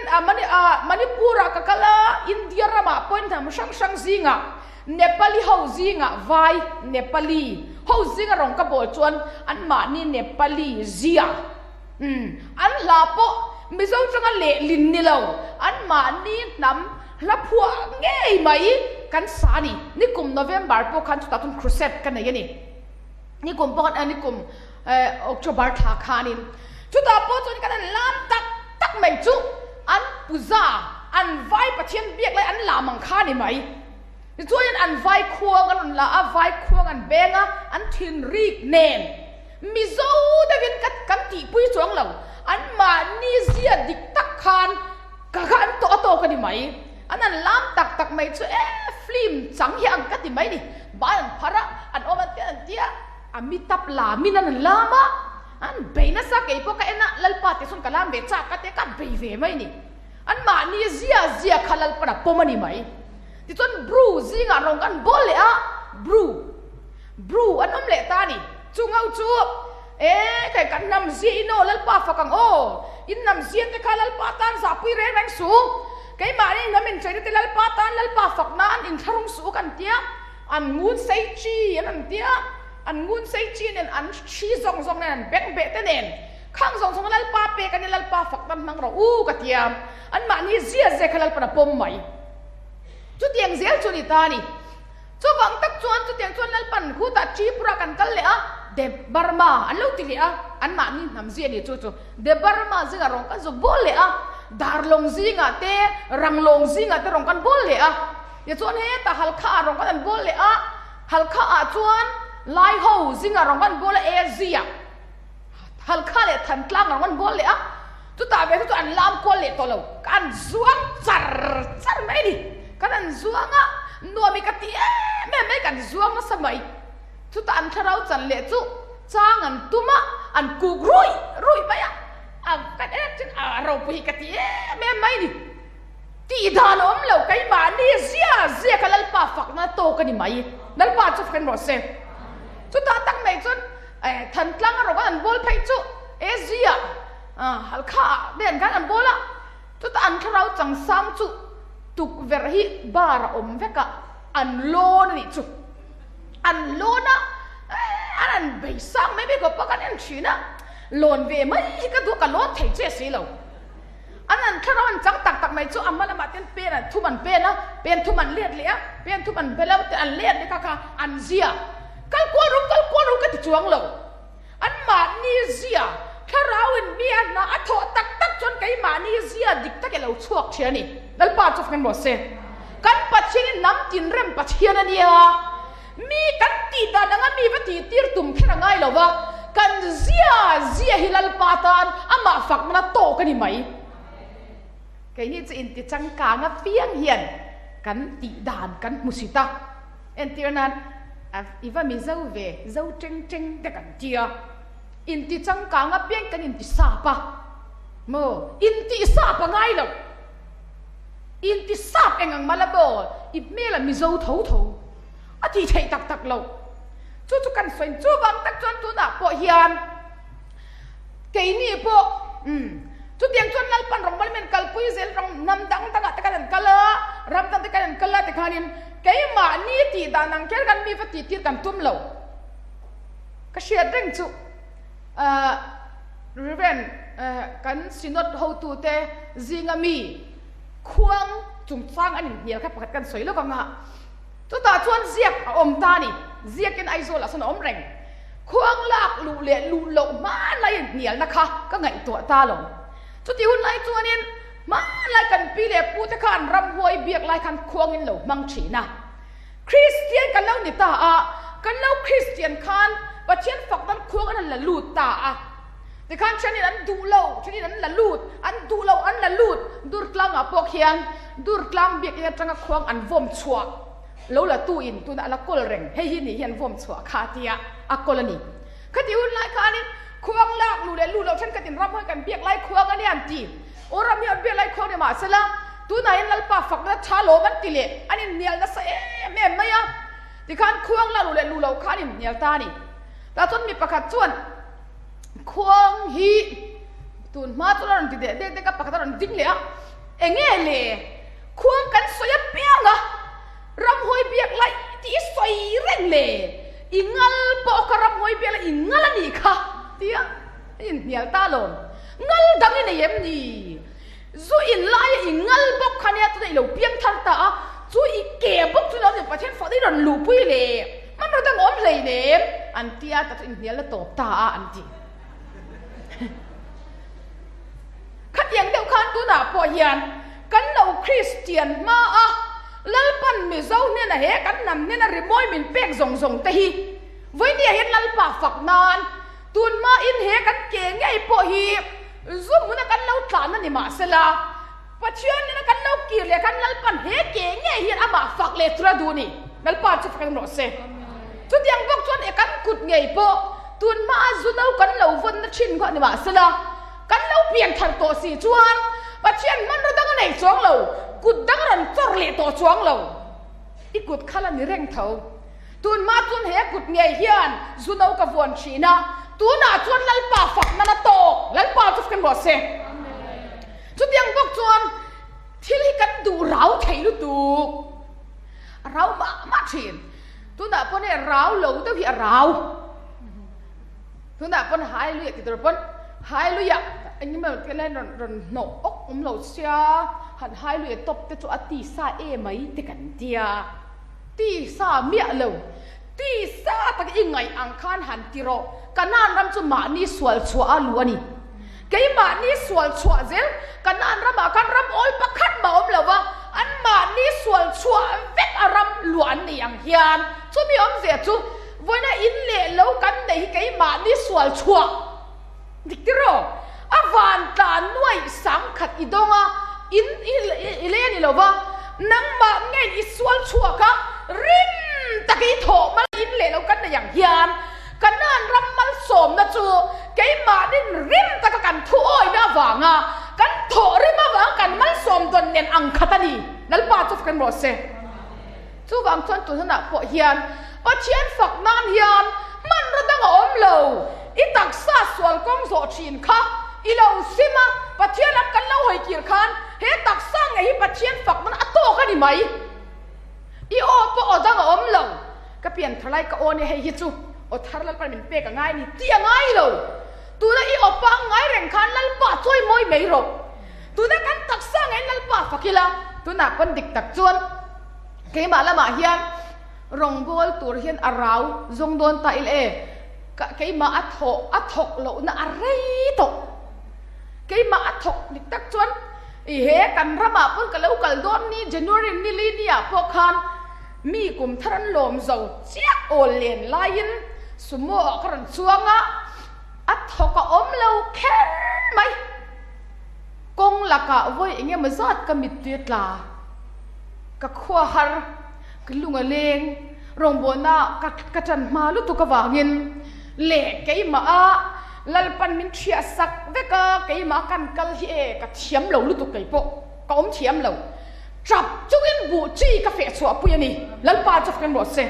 Manipur ah ka kal a, India ramah pawhin hnam hrang hrang zingah Nepali ho zingah vai Nepali ho zinga rawng ka bawl chuan anmahni Nepali zia Umm, an hla pawh Mizo changa lehlin ni lo, anmahni hnam hla phuah ngei mai kan sa a ni. Nikum November pawh khan chutah chuan crusade ka nei a ni. Nikum pawh khan, nikum October thla khanin chutah pawh chuan kan han lam tak tak mai chu an puja, an vai Pathian biak lai an lam ang kha a ni mai. Tichuanin an vai khuang an rawn la a, vai khuang an beng a, an thinrik nen. Mizo deuhin ka kan tihpui chuang lo, anmahni zia dik tak khan ka kha an tawh a tawk a ni mai. An han lam tak tak mai chu e film chang hi ang ka ti mai ni. Ban an phar a, an awm an tia an tia, a mi tap lamin an han lam a, an bei nasa kei pawh ka en a, Lalpa tih chuan ka lam ve chak ka tia ka bei ve mai ni. Anmahni zia zia kha Lalpan a pawm a ni mai. Tichuan Bru zingah rawng kan bawl leh a, Bru, Bru an awm leh ta a ni. Chung ho chu, E, kei kan hnam zia in aw Lalpa fak ang aw, in hnam zia te kha Lalpa tan zahpui reng reng suh, keimahni hnam incheina te Lalpa tan Lalpa fak nan inthlahrung suh u kan tia, an ngun sei chi an an tia, an ngun sei chi nen an hri zawng zawng nen an beng beh te nen, khang zawng zawng Lalpa pek a nia Lalpa fak nan hmang rawh u ka tia, anmahni zia zia kha Lalpan a pawm mai. Chutiang zel chu ni ta a ni. Chuvang tak chuan chutiang chuan Lalpan khutah Tripura kan kal leh a, Debbarma an lo ti leh a, anmahni hnam zia ni chu chu Debbarma zingah rawng kan zuk bawl leh a, Darlawng zingah te, Ranglawng zingah te rawng kan bawl leh a, tichuan hetah Halkha ah rawng kan han bawl leh a, Halkha ah chuan Laiho zingah rawng kan bawl a, Asia. Halkha leh Thantlang ang an bawl leh a, chutah ve chu chu an lam kual leh tawh lo, ka an zuang char char mai a ni, kan an zuang a, nuam i ka ti em em mai, kan zuang nasa mai, chutah an thlarau chan leh chu chang an tum a, an kuk ruih ruih mai a, a kan en chuan a ropui hi ka ti em em mai a ni, tih dan a awm lo, keimahni zia zia ka Lalpa fakna. tawk a ni mai. Lalpa chu fakin rawh se. Chutah tak mai chuan Thantlang a rawk an bawl phei chu Asia Halkha ah te an khan an bawl a, chutah an thlarau changsang chu tukverh hi bar a awm vek a, an lawn a nih chu. An lawn a, an han bei sang mai mai khawp a, kan en thin a, lawn ve mai hi ka duh a, ka lawn thei che si lo. An an thlarau an chang tak tak mai chu a hma lamah ten pen an thum an pen a, pen thum an let leh a, pen thum an bel a, an let leh kha kha an zia. Kal kual ru, kal kual ru ka ti chuang lo. An mahni zia, thlarau in mi a hna a thawh tak tak chuan keimahni zia dik tak i lo chhuak thin a ni. Lalpa chu feng rawh se. Kan Pathian hi hnam tinrem Pathian a nia. Mi kan tih dan anga mi va tih tir tum kher a ngai lo va, kan zia zia hi Lalpa tan amah fakna tawk a ni mai. Keini chu inti changkang apiang hian kan tih dan kan hmu si ta. Entir nan, i va Mizo ve, zo teng teng te kan ti a. Inti changkang apiang kan inti sap a. Maw? Inti sap a ngai lo. Inti sap eng ang mala maw? I hmel a Mizo tho tho. A ti theih tak tak lo. Chu chu kan sawi chuvang tak chuan tunah pawh hian keini pawh umm chutiang chuan Lalpan rawngbawl min kalpui zel rawng hnam dang dangah te khan an kal a, ram dang te khan an kal a tikhanin keimahni tih dan ang kher khan mi va tih tir kan tum lo. Ka hriat reng chu ahh Reverend kan Synod hotute zinga mi khuang chungchang an inhnial kha pakhat kan sawi lawk ang a. Chutah chuan ziak a awm ta a ni. Ziakin Aizawlah sawn a awm reng. Khuang lak luh leh luh loh hmanlai inhnialna kha ka ngaihtuah ta lo. Chutih hun lai chuanin hmanlai kan pi leh pute khan ramhuai biak lai khan khuangin lo hmang thin a. Kristian kan lo ni ta a, kan lo Kristian khan Pathian fak nan khuang an han la lut ta a. Tikhan thenin an duh lo, thenin an la lut, an duh lo an la lut. Durtlangah pawh khian Durtlang biakinn atanga khuang an vawm chhuah lo la tu in tunah a la kawl reng, hei hi nih hi an vawm chhuah kha a tia a kawl a ni. Khati hun lai khanin khuang lak luh leh luh loh thenkhatin ram hawi kan biak lai khuang a nia an ti. Aw ram hi an biak lai khuang ni mahsela tunah hian Lalpa fakna tha lawm an ti leh an inhnial nasa em em mai a. Tikhan khuang lak luh leh luh loh kha an inhnial ta a ni. Tah chuan mi pakhat chuan khuang hi tun hma chuan a rawn ti deh dek dek a, pakhat a rawn ding leh a, enge le khuang kan sawi apiang a, ramhuai biak laih tih i sawi reng le, i ngal pawh kha ramhuai biak laih i ngal a nih kha tia a inhnial ta alawm, ngal dang i nei em ni? Zu in laia i ngal bawk kha nia chutah i lo piang thar ta a, chu i ke bawk chu lo ni Pathian fawh i rawn luhpui le, hmanraw dang awm hlei nem an ti a, tah chu inhnial na tawp ta a an ti. Khatiang deuh khan tunah pawh hian kan lo Kristian hma a, Lalpan Mizo hnena he kan hnam hnena rimawi min pek zawng zawng te hi vawinia hian Lalpa fak nan Tun hmain he kan ke ngei pawh hi zu hmuna kan lo tlan a ni mahsela, Pathian nena kan lo kir leh khan Lalpan he ke ngei hian amah fak leh tur a duh a ni. Lalpa chu fak rawh se. Chutiang bawk chuan e kan kut ngei pawh tun hmaa zu no kan lo vawnna thin kha a ni mahsela, kan lo pian thar tawh si chuan Pathian hmanraw dang a nei chuang lo, kut dang a rawn chawr leh tawh chuang lo. I kut kha la ni reng tho. Tun hma chuan he kut ngei hian zu no ka vuan thin a, tunah chuan Lalpa fak nan a tawk, Lalpa chu fak rawh se. Chutiang bawk chuan thil hi kan duh rau thei lutuk, a rau mah mah thin. Tunah pawn hei rau lo deuh hi a rau. Tunah pawn Hallelujah ti tur pawn Hallelujah engemaw te lai rawn rawn hnawh awk awm lo sia, han Hallelujah tawp te chu a tisa emai te kan tia. Tisa miah lo, tisa tak i ngaih ang khan han ti rawh, Kanaan ram chu mahni sual chhuah a lu a ni. Keimahni sual chhuah zel, Kanaan ramah khan ram awl pakhat mah awm lo va, an mahni sual chhuah vek a ram luah an nei ang hian, chumi awmzia chu vawiina in leh lo kan nei hi keimahni sual chhuah. Dik ti rawh, a van tla nuaih sangkhat i dawng a, in i lei a ni lo va, nangmah ngeiin i sual chhuak a, rim takin i thawh mal in leh lo kan nei ang hian, Kanaan ram malsawmna chu keimahnin rim taka kan thu awina avanga kan thawh rim avanga kan malsawm dawn nen ang khat a ni. Lalpa chu fak rawh se. Chuvang chuan tun hunah pawh hian Pathian fak nan hian hmanraw dang a awm lo. I taksa sual kawng zawh thin kha i lo sim a, Pathian lam kan lo hawi kir khan he taksa ngei hi Pathian fak nan a tawk a ni mai. I aw pawh aw dang a awm lo. Ka pian thar lai ka aw nia hei hi chu aw thar Lalpan min pek a ngai a ni tih a ngai lo. Tuna i aw pangngai reng khan Lalpa chawi mawi mai rawh. Tuna kan taksa ngei Lalpa fak ila, tunah pawn dik tak chuan keimah lamah hian rawngbâwl tur hian a rau zawng dawn ta ila e, keimah a thawh a thawk lohna a rei tawh. Keimah a thawk dik tak chuan i he kan ramah pawn ka lo kal dawn ni January ni li niah pawh khan mi kum thar an lawm zo chiah awl len laiin sumo ah ka rawn chuang a, a thawk a awm lo kher mai. Kawng lakah vawi eng emaw zat ka mittui a tla, ka khua har, ka lung a leng, rawngbawlna ka ka ṭan hma lutuk avangin leh keimah a Lalpan min ṭhiah sak vek a, keimah kan kal hi e ka thiam lo lutuk kei pawh ka awm thiam lo. Ṭap chungin buh chi ka feh chhuah pui a ni, Lalpa chu fak in rawh se.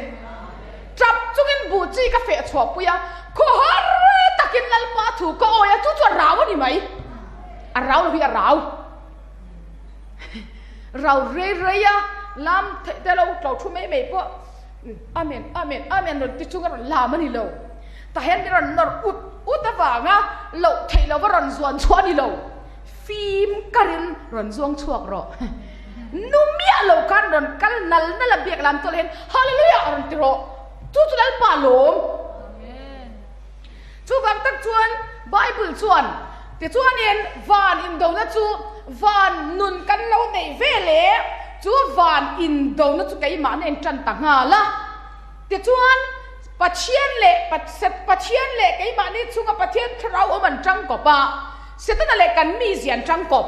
Ṭap chungin buh chi ka feh chhuah pui a, khaw har takin Lalpa thu ka awi a, chu chu a rau a ni mai. A rau lo hi a rau. Rau rei rei a, lam theih te lo tlo thu mai mai pawh Amen, Amen, Amen rawn ti chunga rawn lam a ni lo. Tah hian min rawn nawr ut ut avanga loh theih lova rawn zuan chhuah a ni lo. Fim karin rawn zuang chhuak rawh. Nu miah lo khan rawn kal nal nal a biak lam tual hian Hallelujah a rawn ti rawh. Chu chu Lalpa lawm. Chuvang tak chuan Bible chuan tichuanin van indona chu van nun kan lo neih ve le chu van indona chu keimahna in tan ta nghal a. Tichuan Pathian leh Pathian leh keimahni chunga Pathian thlarau awm an tangkawp a, Setana leh kan mizia an tangkawp.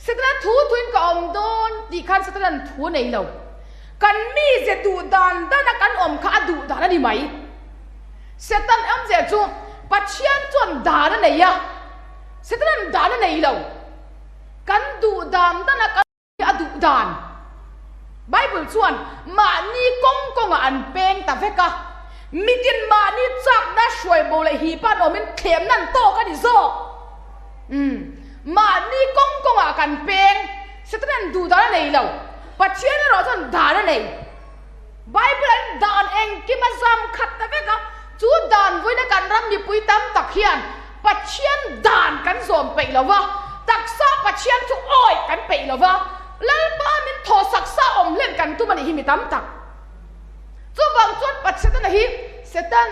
Setana thu thuin ka awm dawn tih khan Setana'n thu nei lo. Kan mizia duh dan dana kan awm kha a duh dan a ni mai. Setan awmzia chu Pathian chuan dan a nei a, Setana'n dan a nei lo. Kan duh dan dana kan a duh dan. Bible chuan mahni kawng kawngah an peng ta vek a, mitin mahni chakna hruaibo leh hipa an awmin thlemna an tawk a ni zawk. Umm, mahni kawng kawngah kan peng, Setana'n duh dan a nei lo, Pathian erawh chuan dan a nei. Bible an dan engkim a zam khat ta vek a, chu dan vawiina kan ram mipui tam tak hian Pathian dan kan zawm peih lo va, taksa Pathian chu awih kan peih lo va, Lalpa min thawhsak sa awm hlen kan tum a nih hi mi tam tak. Chuvang chuan Pathian hi Satan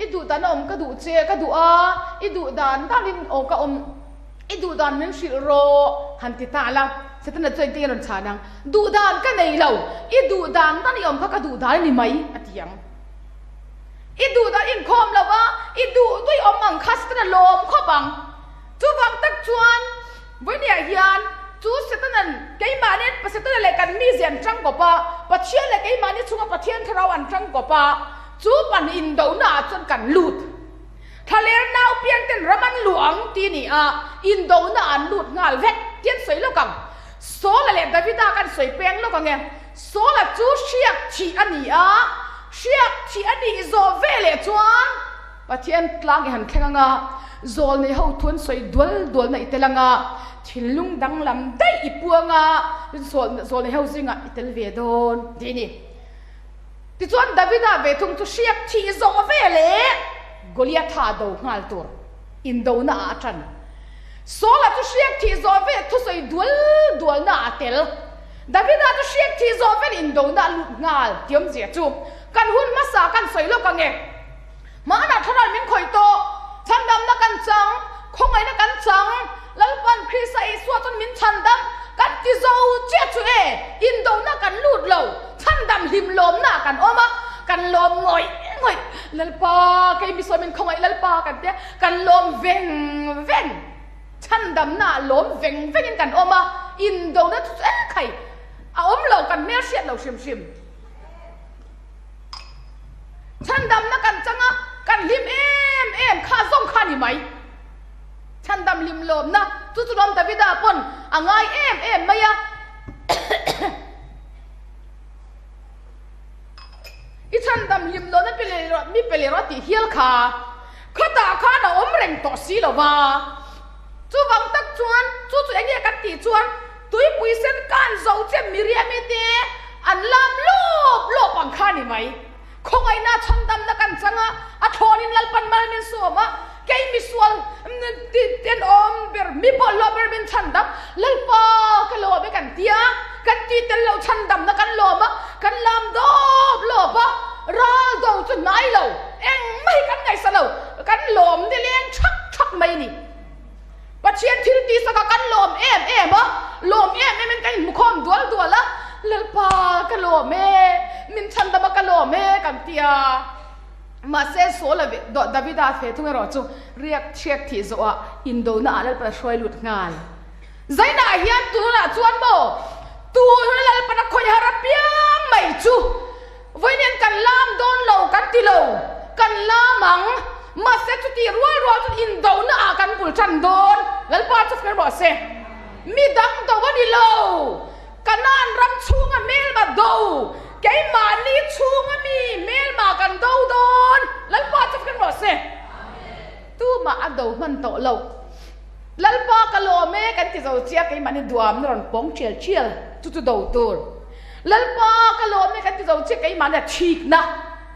i duh dan a awm ka duh che ka duh a, i duh dan danin aw ka awm i duh dan min hrilh rawh han ti ta la, Setana chuan engtin nge rawn chhan ang? Duh dan ka nei lo, i duh dan dan i awm kha ka duh dan a ni mai a ti ang. I duh dan inkhawm lo va, i duh duih awm ang kha Setana lawm khawp ang. Chuvang tak chuan vawinia hian chu Setana'n keimahni Setana leh kan mizia an tang kawp a, Pathian leh keimahni chhunga Pathian thlarau an tang kawp a, chu pahnih indonaah chuan kan lut. Thlaler nau piang ten ram an luh ang ti ni a, indona an lut nghal vek ti an sawi lawk ang. Saula leh Davida kan sawi peng lawk ang e. Saula chu hriak thih a ni a, hriak thih a nih zawh ve leh chuan Pathian tlang i han thleng ang a, zawlnei ho thu an sawi dual dual na i tel ang a, thinlung danglam daih i puang a, zawlnei ho zingah i tel ve dawn ti a ni. Tichuan Davida ve thung chu hriak thih zawh ve leh Goliatha do nghal tur indona ah a tan. Saula chu hriak thih zawh ve thusawi dual dualna ah a tel. Davida chu hriak thih zawh vel indona a lut nghal ti awmzia chu kan hun hmasa kan sawi lawk ang e. Hmanah thlarau min khawih tawh, chhandamna kan chang, khawngaihna kan chang, Lalpan Krista Isua chuan min chhandam kan ti zo chiah chu e, indona kan lut lo, chhandam hlim lawmna kan awm a, kan lawm ngawih ngawih, Lalpa kei misawi min khawngaih Lalpa kan tia, kan lawm veng veng, chhandamna ah lawm veng vengin kan awm a, indona chu chu e khai a awm lo, kan hmelhriat lo hrim hrim. Chhandamna kan chang a, kan hlim em em kha zawng kha a ni mai. Chhandam hlim lawmna chu chu lawm Davida pawn a ngai em em mai a. I chhandam hlim lohna pe leh rawh, mi pe leh rawh a tih hial kha. Khatah khan a awm reng tawh si lo va. Chuvang tak chuan chu chu enge kan tih chuan tuipui sen kan zo che Miriami te an lam lawp lawp ang kha a ni mai. Khawngaihna chhandamna kan chang a, a thlawnin Lalpan mal min sawm a, kei misual tenawm ber, mi bawlhhlawh ber min chhandam, Lalpa ka lawm e kan ti a, kan tih tel loh chhandamna kan lawm a, kan lam dawp lawp a, ral do chu hnai lo, engmah hi kan ngaihsa lo, kan lawm nileng thak thak mai a ni. Pathian thil tihsakah kan lawm em em a, lawm em em in kan inhmukhawm dual dual a, Lalpa ka lawm e, min chhandam a ka lawm e kan ti a. Mahse Saul-a ve Davida fe thung erawh chu riak thiak thih zawhah indona ah Lalpan a hruai lut nghal. Zainah hian tunah chuan maw tun Lalpan a khawih har apiang mai chu Vawiin kan lam dawn lo kan ti lo, kan lam ang. Mahse chutih rual rual chuan indona ah kan bul tan dawn. Lalpa chu fir rawh se. Mi dang do a ni lo. Kanaan ram chhunga hmelma do, keimahni chhunga mi hmelma kan do dawn. Lalpa chu fir rawh se. Tumah a do hman tawh lo. Lalpa ka lawm e kan ti zo chiah keimahni duamna rawn pawng tial tial chu chu do tur. Lalpa ka lawm e kan ti zo chiah keimahni a thikna,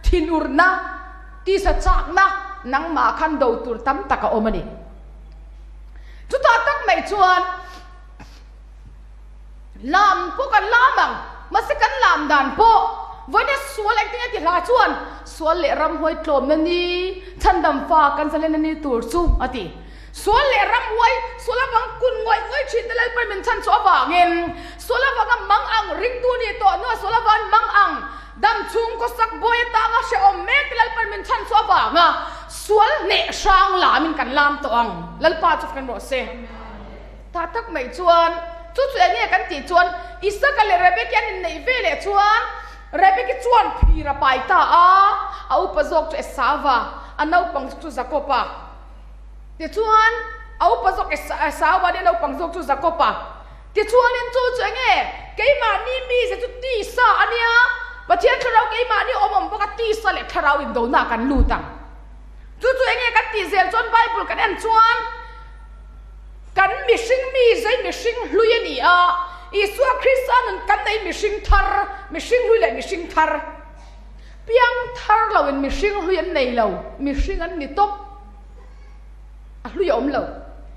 thinurna, tisa chakna nangmah khan do tur tam tak a awm a ni. Chutah tak mai chuan lam pawh kan lam ang, mahse kan lam dan pawh vawiin sual engtin nge ti hla chuan sual leh ramhuai tlawmna ni, chhandam fa kan zalen a ni tur chu a ti. Sual leh ramhuai, sual avang kun ngawih ngawih thin te Lalpan min chhan chhuah avangin, sual avanga mang ang ringtu nih tawh hnuah sual avan mang ang dam chhung khawsak buai atanga hrehawm mek te Lalpan min chhan chhuah avanga sual hneh hrang lamin kan lam tawh ang. Lalpa chu fren rawh se. Tah tak mai chuan chu chu enge kan tih chuan Isaka leh Rebeki an inneih ve leh chuan Rebeki chuan phir a pai ta a, a upa zawk chu Esauva, a naupang chu Jakoba. Tichuan, a upa zawk Esau-a nia naupang zawk chu Jakob-a. Tichuanin chu chu enge? Keimahni mize chu tisa a nia, Pathian thlarau keimahni awm awm bawk a, tisa leh thlarau indona kan lut ang. Chu chu enge kan tih zel chuan Bible kan en chuan kan mihring mize mihring hlui a ni a, Isua Krista nun kan nei mihring thar, mihring hlui leh mihring thar. Piang thar loin mihring hlui an nei lo, mihring an ni tawp. A hlui a awm lo.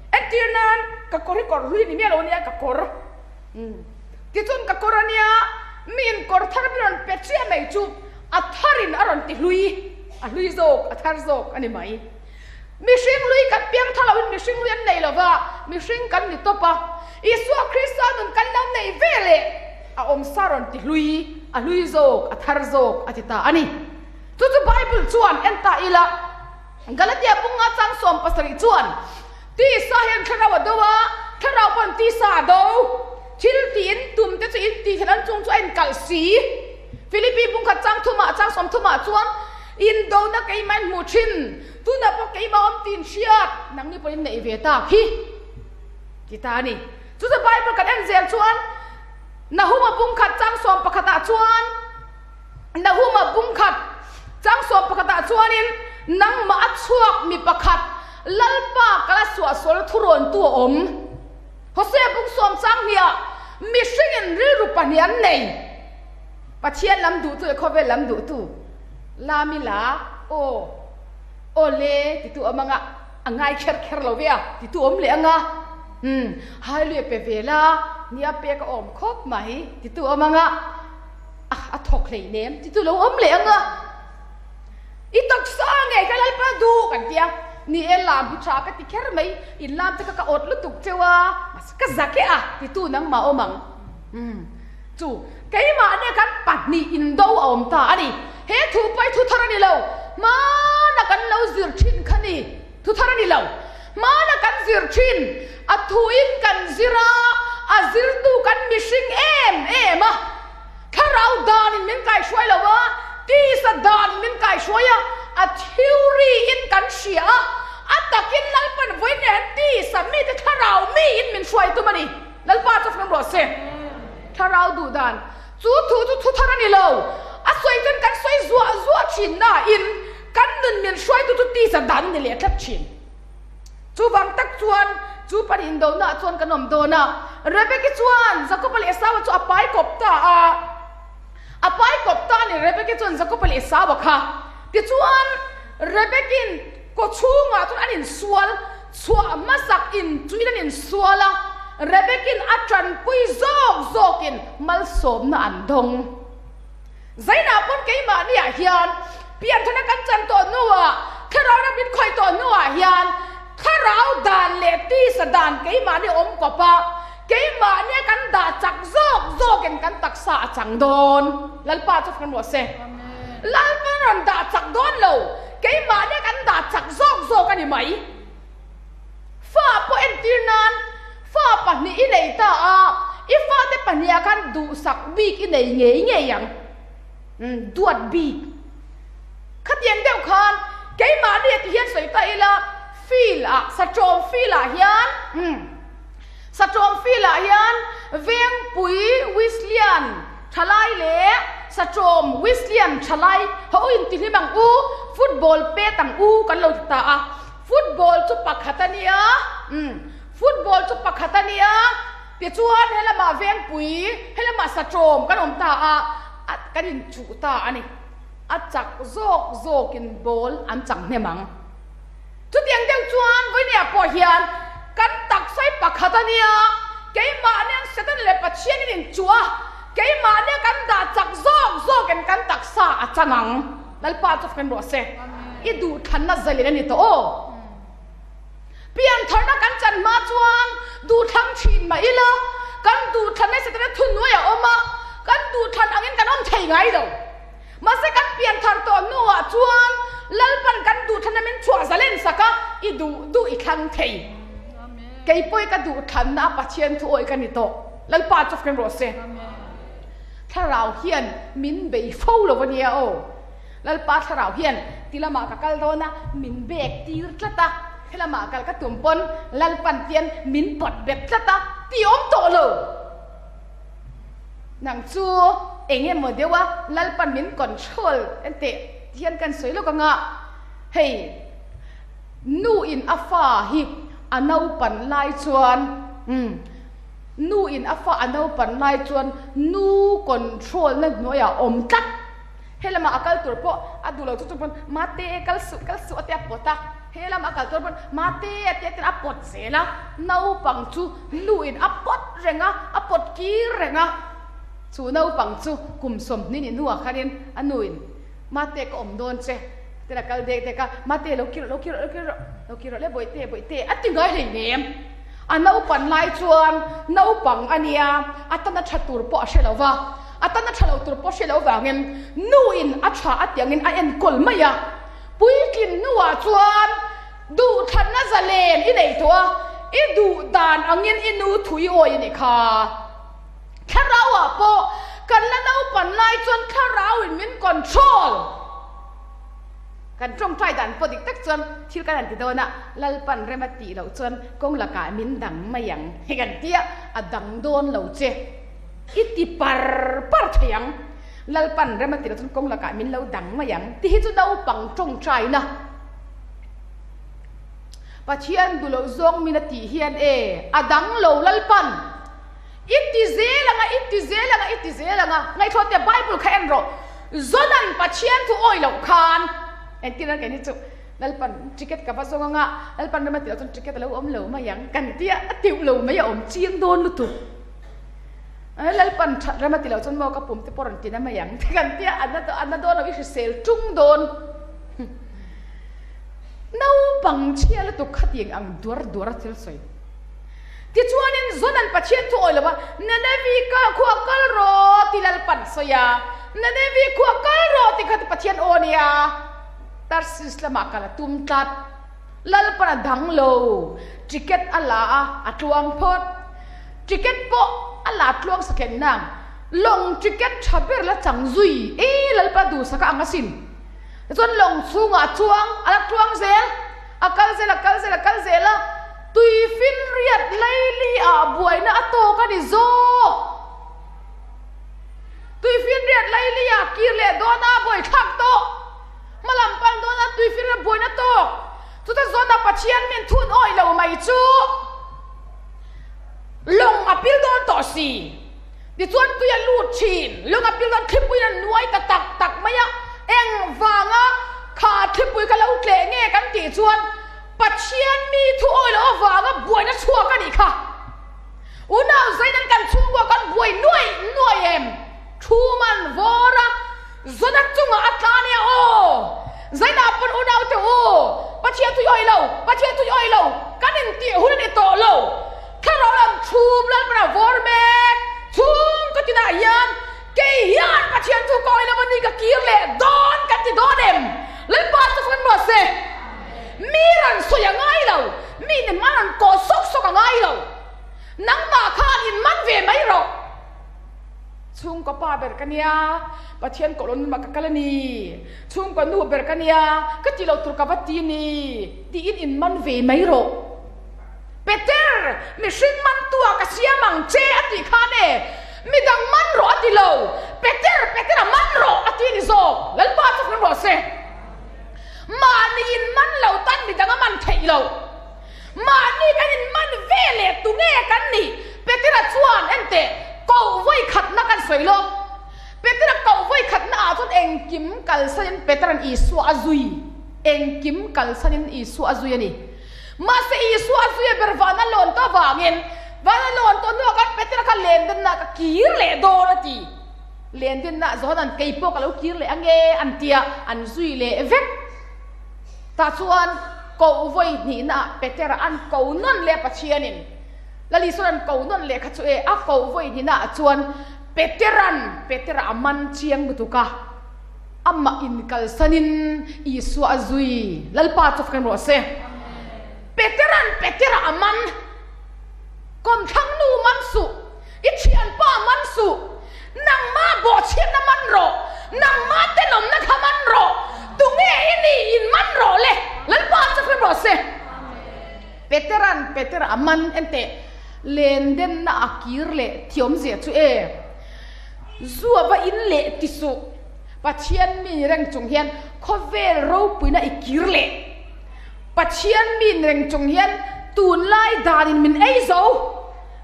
Entir nan ka kawr hi kawr hlui a ni miah lo ania ka kawr. Tichuan ka kawr ania miin kawr thar min rawn pe chiah mai chu a tharin a rawn ti hlui, a hlui zawk, a thar zawk a ni mai. Mihring hlui kan piang thar loin mihring hlui an nei lo va, mihring kan ni tawp a. Isua Krista nun kan lo nei ve leh a awmsa rawn ti hlui, a hlui zawk, a thar zawk a ti ta a ni. Chu chu Bible chuan en ta ila, Galatia bunga chang 70 chuan, Tisa hian thlarau a do a, thlarau pawhin tisa a do. Thil tiin tum te chu in tih theih an chung chu a inkalh si. Philippi bungkhat chang thumah chang sawmthumah chuan, Indona keimah in hmuh thin, tunah pawh keimah awm tiin hriat, nangni pawhin neih ve tak hi ti ta a ni. Chu chu Bible kan en zel chuan Nahuma bungkhat chang sawmpakhatah chuan, Nahuma bungkhat chang sawmpakhatah chuanin nangmah a chhuak mi pakhat Lalpa kala suahsual thurawntu a awm. Hosea bung sawm chang hniah mihringin rilru pahnih an nei. Pathian lam duhtu leh khawvel lam duhtu lami la aw aw le titu awm anga a ngai kher kher lo ve a titu awm leh anga umm hallelujah pe ve la nia pek a awm khawp mai titu awm anga a a thawk hlei nem titu lo awm leh anga i taksa ngei kha Lalpa duh kan tia ni e lam hi tha ka ti kher mai in lam te kha ka awt lutuk cheu a mahse ka zak e a titu nangmah awm ang umm. Chu keimahni kan pahnih indo a awm ta a ni. He thu pawh hi thu thar a ni lo. Hmana kan lo zir thin kha ni. Thu thar a ni lo. Hmana kan zir thin, a thuin kan zir a, a zirtu kan mihring em em a. Thlarau danin min kaihruai lo a, tisa danin min kaihruai a, a theory in kan hria a, a takin Lalpan vawiin hian tisa mite thlarau miin min hruai tum a ni. Lalpa chu fam rawh se. Thlarau duh dan. Chu thu chu thu thar a ni lo. A sawi chuan kan sawi zuah. thin nain kan nun min hruaitu chu tisa dan a ni leh tlat thin. Chuvang tak chuan chu pan indonaah chuan kan awm dawn a. Rebeki chuan Jakoba leh Esaua chu a pai kawp ta a. A pai kawp ta a ni Rebeki chuan Jakoba leh Esaua kha. Tichuan Rebeki'n kaw chhungah chuan an insual chhuah hmasak in chuin an insual a. Rebeki'n a tanpui zawk zawkin malsawmna an dawng. Zainah pawn keimahniah hian pianthana kan chan tawh hnuah, thlarau ram min khawih tawh hnuah hian thlarau dan leh tisa dan keimahni awm kawp a, keimahnia kan dah chak zawk zawkin kan taksa a chang dawn. Lalpa chu fak rawh se. Lalpa rawn dah chak dawn lo, keimahnia kan dah chak zawk zawk a ni mai. Fa pawh entir nan fa pahnih i nei ta a, i fate pahniha khan duhsak bik i nei ngei ngei ang, umm duat bik. Khatiang deuh khan keimahni ah ti hian sawi ta ila, field ah, saṭawm field ah hian, umm saṭawm field ah hian Vengpui Wislian thalai leh saṭawm Wislian thalai ho intihlim ang u, football pet ang u kan lo ti ta a. Football chu pakhat a nia, umm, football chu pakhat a nia, tichuan helamah Vengpui, helamah Saṭawm kan awm ta a, a kan inchuh ta a ni. A chak zawk zawkin ball an chang hnem ang. Chutiang deuh chuan vawinia pawh hian kan taksa hi pakhat a nia, keimahnian Satan leh Pathianin inchuh a, keimahnia kan dah chak zawk zawkin kan taksa a chang ang. Lalpa chu fem rawh se. I duhthlanna zalen a ni tawh aw. Piantharna kan chan hma chuan duhthlang thin mah ila, kan duhthlanna hi Setana thuhnuai a awm a, kan duhthlan angin kan awm thei ngai lo. Mahse kan pianthar tawh hnuah chuan Lalpan kan duhthlanna min chhuah zalen sak a, i duh duh i thlang thei. Kei pawh i ka duhthlanna a Pathian thu awih ka ni tawh. Lalpa chu fem rawh se. Thlarau hian min bei fo lo a nia aw. Lalpa thlarau hian ti lamah ka kal dawn a, min bek tir tlat a, helamah kal ka tum pawn Lalpan tian min pawt bet tlat a, ti awm tawh lo. Nang chu eng emaw deuh a Lalpan min control enteh ti hian kan sawi lawk anga, hei nu in a fa hi a naupan lai chuan umm. Nu in a fa a naupan lai chuan nu control na hnuaiah a awm tlat. He lamah a kal tur pawh a duh lo chu chu pawn mate kal suh kal suh a tia pawt a, he lamah a kal tur pawn mate a tia ten a pawt zel a, naupang chu nu in a pawt reng a, a pawt kir reng a. Chu naupang chu kum 20 ni hnuah khanin a nu in mate ka awm dawn che ten a kal dek dek a, mate lo kir rawh lo kir rawh lo kir rawh lo kir rawh le bawihte bawihte a ti ngai hleinem. A naupan lai chuan naupang a nia, a tana tha tur pawh a hre lo va, a tana tha lo tur pawh hre lo vangin nuin a tha a tiangin a enkawl mai a. Puitlin hnuah chuan duhthlanna zalen i nei tawh a, i duh dan angin i nu thu i awi a nih kha. Thlarauah pawh kan la naupan lai chuan thlarauin min control. Kan tawngtai dan pawh dik tak chuan thil kan han ti dawn a, Lalpan rem a tih loh chuan kawng lakah min dang mai ang hei kan ti a, a dang dawn lo che. I ti par par thei ang. Lalpan rem a tih loh chuan kawng lakah min lo dang mai ang tih hi chu naupang tawngtaina. Pathian duh loh zawng min a tih hian e, a dang lo Lalpan. I ti zel ang a, i ti zel ang a, i ti zel ang a. Ngaihthawh teh Bible kha en rawh. Jonan Pathian thu awi loh khan engtin an keini chu Lalpan ticket ka va zawng ang a, Lalpan rem a tih loh chuan ticket a lo awm lo mai ang kan ti a, a teuh lo mai a awm chiang dawn lutuk. Lalpan that rem a tih loh chuan maw ka pum te pawh rawn ti na mai ang te kan ti a, a na a na dawn lo, i hrisel tung dawn. Naupang chhia lutuk khatiang ang duar duar a thil sawi. Tichuanin Jonan Pathian thu awi lova, Nenevi ka khua kal rawh ti Lalpan sawi a, Nenevi khua kal rawh ti kha Pathian aw nia. Tarsis lamah kal a tum tlat. Lalpan a dang lo. Ticket a la a, a tluang phawt. Ticket pawh a la tluang sa khen nang. Lawng ticket tha ber la chang zui e Lalpa duhsaka ang asin. Tichuan lawng chhungah a chuang, a la tluang zel. A kal zel, a kal zel, a kal zel a, tuifinriat laili ah buaina a tawk a ni zawk. Tuifinriat laili ah kir leh dawn a buaithlak tawh. Pathian min thun awih lo mai chu lawng a pil dawn tawh si. Tichuan tui a lut thin, lawng a pil dawn thlipuiin a nuai ta tak tak mai a, engvanga kha thlipui kha lo tleh nge kan tih chuan Pathian mi thu awih loh avanga buaina chhuak a nih kha. Unau Zainan kan chhungkua kan buai nuai nuai em? Thu man vawr a, Zona chungah a tla nia aw! Zainah pawn unau te u, Pathian thu i awih lo, Pathian thu i awih lo, kan intih hun a ni tawh lo. Thlarau lam chhum Lalpan a vawr mek chhungkaw tinah hian kei hian Pathian thu ka awih lo a ni ka kir leh dawn kan ti dawn em? Lalpa chu fak in ruat se. Mi rawn sawi a ngai lo, mi ni hma rawn kawh sawk sawk a ngai lo. Nangmah khan in man ve mai rawh. Chhungkaw pa ber ka nia, Pathian kawhlawn lamah ka kal a ni. Chhungkaw nu ber ka nia, ka ti lo tur ka va ti a ni tiin in man ve mai rawh. Peter, mihring mantua ka siam ang che a tih khan e, midang man rawh a ti lo. Peter, Petera man rawh a ti a ni zawk. Lalpa chu hlim rawh se. Mahni in man lo tan midang a man theih loh. Mahni kan in man ve leh tunge kan nih? Petera chuan enteh koh vawi khatna kan sawi lawk. Petera koh vawi khatna ah chuan engkim kalsanin Petera'n Isua a zui. Engkim kalsanin Isua a zui a ni. Mahse Isua a zui a ber van a lawn tawh avangin van a lawn tawh hnuah khan Petera kha lendenna ka kir leh dawn a ti. Lendenna Johana'n kei pawh ka lo kir leh ange an tia an zui leh vek. Tah chuan koh vawi hnihna ah Petera an ko nawn leh a Pathianin Lal Isuan an ko nawn leh kha chu e a koh vawi hnihna ah chuan Petera'n Petera a man chiang lutuk a, amah inkalsanin Isua a zui. Lalpa chu fak rawh se. Petera'n Petera a man, Kawmthlang nu man suh, I thianpa man suh, nangma bawhchhiatna man rawh, nangma tenawmna kha man rawh, tunge i ni in man rawh le, Lalpa chu hrim rawh se. Petera'n Petera a man enteh lendenna a kir leh thiawmzia chu e, zu a va in leh ti suh, Pathian mi ni reng chung hian khawvel ropuina i kir leh. Pathian mi ni reng chung hian tunlai danin min ei zo.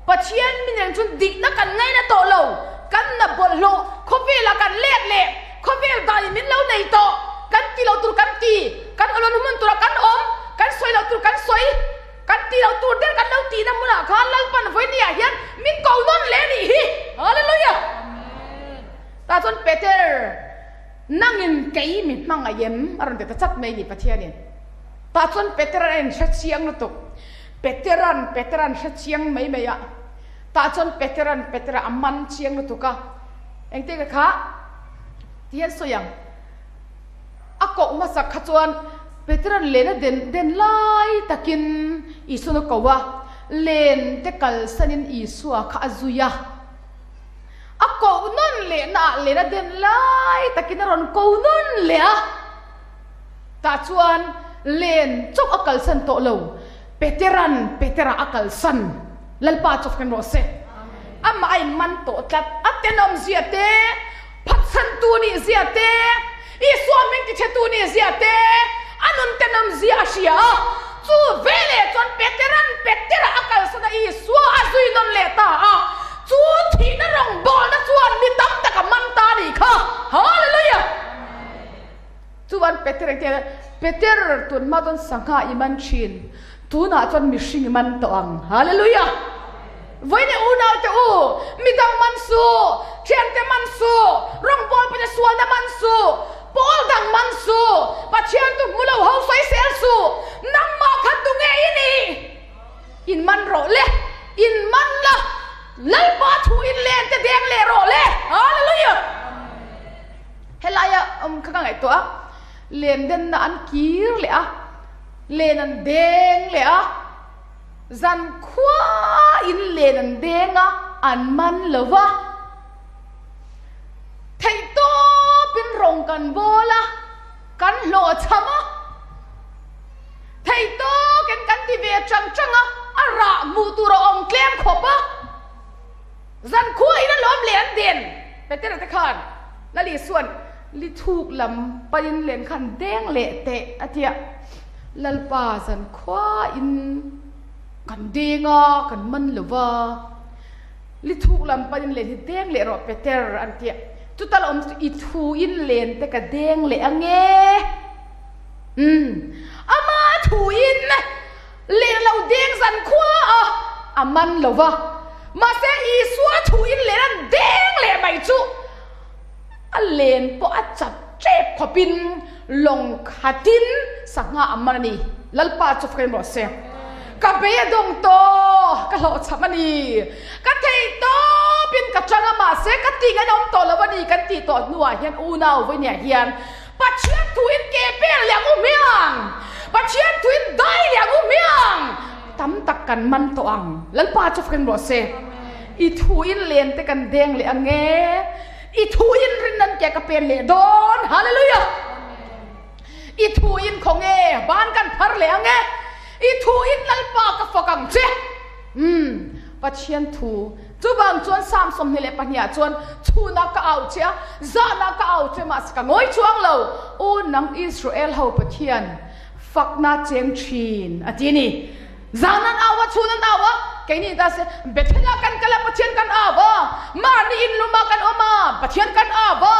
Pathian min reng chuan dikna kan ngaina tawh lo, kan na bawlhhlawh, khawvelah kan let leh, khawvel danin min lo nei tawh, kan ti lo tur kan ti, kan awlawm hmun turah kan awm, kan sawi lo tur kan sawi, kan ti lo tur der kan lo tihna hmunah khan Lalpan vawinia hian min ko nawn leh a nih hi. Hallelujah! Tah chuan Peter, nangin kei mi hmangaih em? a rawn ti ta chat mai a ni Pathianin. Tah chuan Peter a inhre chiang lutuk. Petera'n Petera'n hre chiang mai mai a, tah chuan Petera'n Petera a man chiang lutuk a, engtin ka kha ti hian sawi ang, a koh hmasak kha chuan Petera'n len a den den lai takin Isua'n a ko a, len te kalsanin Isua kha a zui a, a koh nawn lehna ah len a den lai takin a rawn ko nawn leh a. Tah chuan len chauh a kalsan tawh lo, Petera'n Petera a kalsan. Lalpa chu fken rawh se. Amah a inman tawh tlat. A tenawm zia te, phatsantu nih zia te, Isua hming tichhetu nih zia te, a nun tenawm zia a hria a. Chu veleh chuan Petera'n Petera a kalsan a, Isua a zui nawn leh ta a. Chu thihna rawngbawlna chuan mi tam tak a man ta a nih kha. Hallelujah! Chuan Peter engtin a Peter tun hma chuan sangha i man thin, tunah chuan mihring i man tawh ang. Hallelujah! Vawiin unau te u, midang man suh, thiante man suh, rawngbawlpate sualna man suh, pawl dang man suh, Pathian tu hmu lo ho sawisel suh, nangmah kha tunge i nih? In man rawh le, in man la, Lalpa thu in len te deng leh rawh le. Hallelujah! Helaia awm kha ka ngaihtuah a, len denna an kir leh a, len an deng leh a, zan khuain len an deng a, an man lo va. Theihtawpin rawng kan bawl a, kan hlawhchham a, theihtawkin kan ti ve chang chang a, a rah hmuh tur a awm tlem khawp a. Zankhua in a lawm leh an den. Petera te khan Lali chuan li thuk lam panin len khan deng leh teh a ti a. Lalpa zankhua in kan deng a, kan man lo va, li thuk lam panin len hi deng leh rawh Peter an ti a, chuta la awm chu i thu in len te ka deng leh ange. Umm, ama thu in len a lo deng zankhua a, a man lo va, mahse Isua thu in len an deng leh mai chu a len pawh a chat tep khawpin lawng khatin sangha a man a ni. Lalpa chu fakin rawh se. Ka bei a dawng tawh, ka hlawhchham a ni. Ka theih tawpin ka tang a, mahse ka tih ngaihna awm tawh lo a ni kan tih tawh hnuah hian unau vawinia hian Pathian thuin ke pel leh ang u hmiang, Pathian thuin dai leh ang u hmiang, tam tak kan man tawh ang. Lalpa chu fakin rawh se. I thuin len te kan deng leh ang e. I thu in rin nan ke ka pen leh dawn. Hallelujah! I thu in khaw nge ban kan phar leh ang e. I thu in Lalpa ka fak ang che. Umm, Pathian thu. Chuvang chuan Psalm 22 ah chuan chhunah ka au che a, zanah ka au che mahse ka ngawi chuang lo. U nang Israel ho Pathian, fakna cheng thin a ti a ni. Zan an au a, chhun an au a, keini ta se Bethel ah kan kal a, Pathian kan au a, mahni in lum ah kan awm a, Pathian kan au a,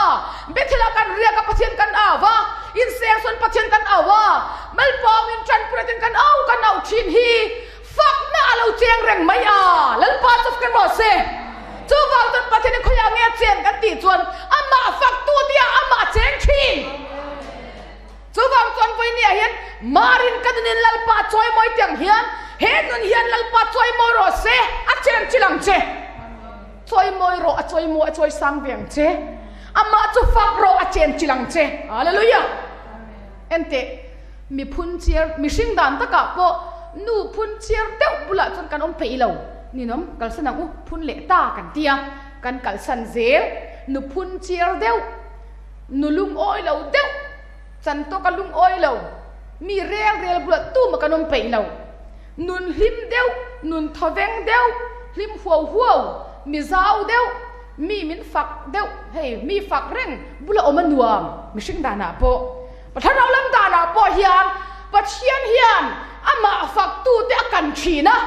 Bethel ah kan riak a, Pathian kan au a, in seng sawn Pathian kan au a, Malpawng in tanpui atin kan au kan au thin hi fakna a lo cheng reng mai a, Lalpa chu fak rawh se. Chuvang chuan Pathian in khawiah nge a chen kan tih chuan amah faktu tia amah a cheng thin. Chuvang chuan vawinia hian Marin ka nunin Lalpa chawimawi tiang hian he nun hian Lalpa chawimawi rawh se, a chen chil ang che. Chawimawi rawh, a chawimawi, a chawi sang ve ang che. Amah chu fak rawh, a chen chil ang che. Hallelujah! Enteh, mi phun chiar, mihring dan takah pawh nu phun chiar deuh bulah chuan kan awm peih lo. Ninawm, kalsan ang u, phun leh ta kan ti a, kan kalsan zel. Nu phun chiar deuh. Nu lungawi lo deuh, chan tawka lungawi lo, mi rel rel bulah tuma kan awm peih lo. Nun hlim deuh, nun thawveng deuh, hlim huau huau, mi zau deuh, mi min fak deuh, hei mi fak reng bula awm a nuam mihring danah pawh. Thlarau lam danah pawh hian Pathian hian amah faktute a kan thin a,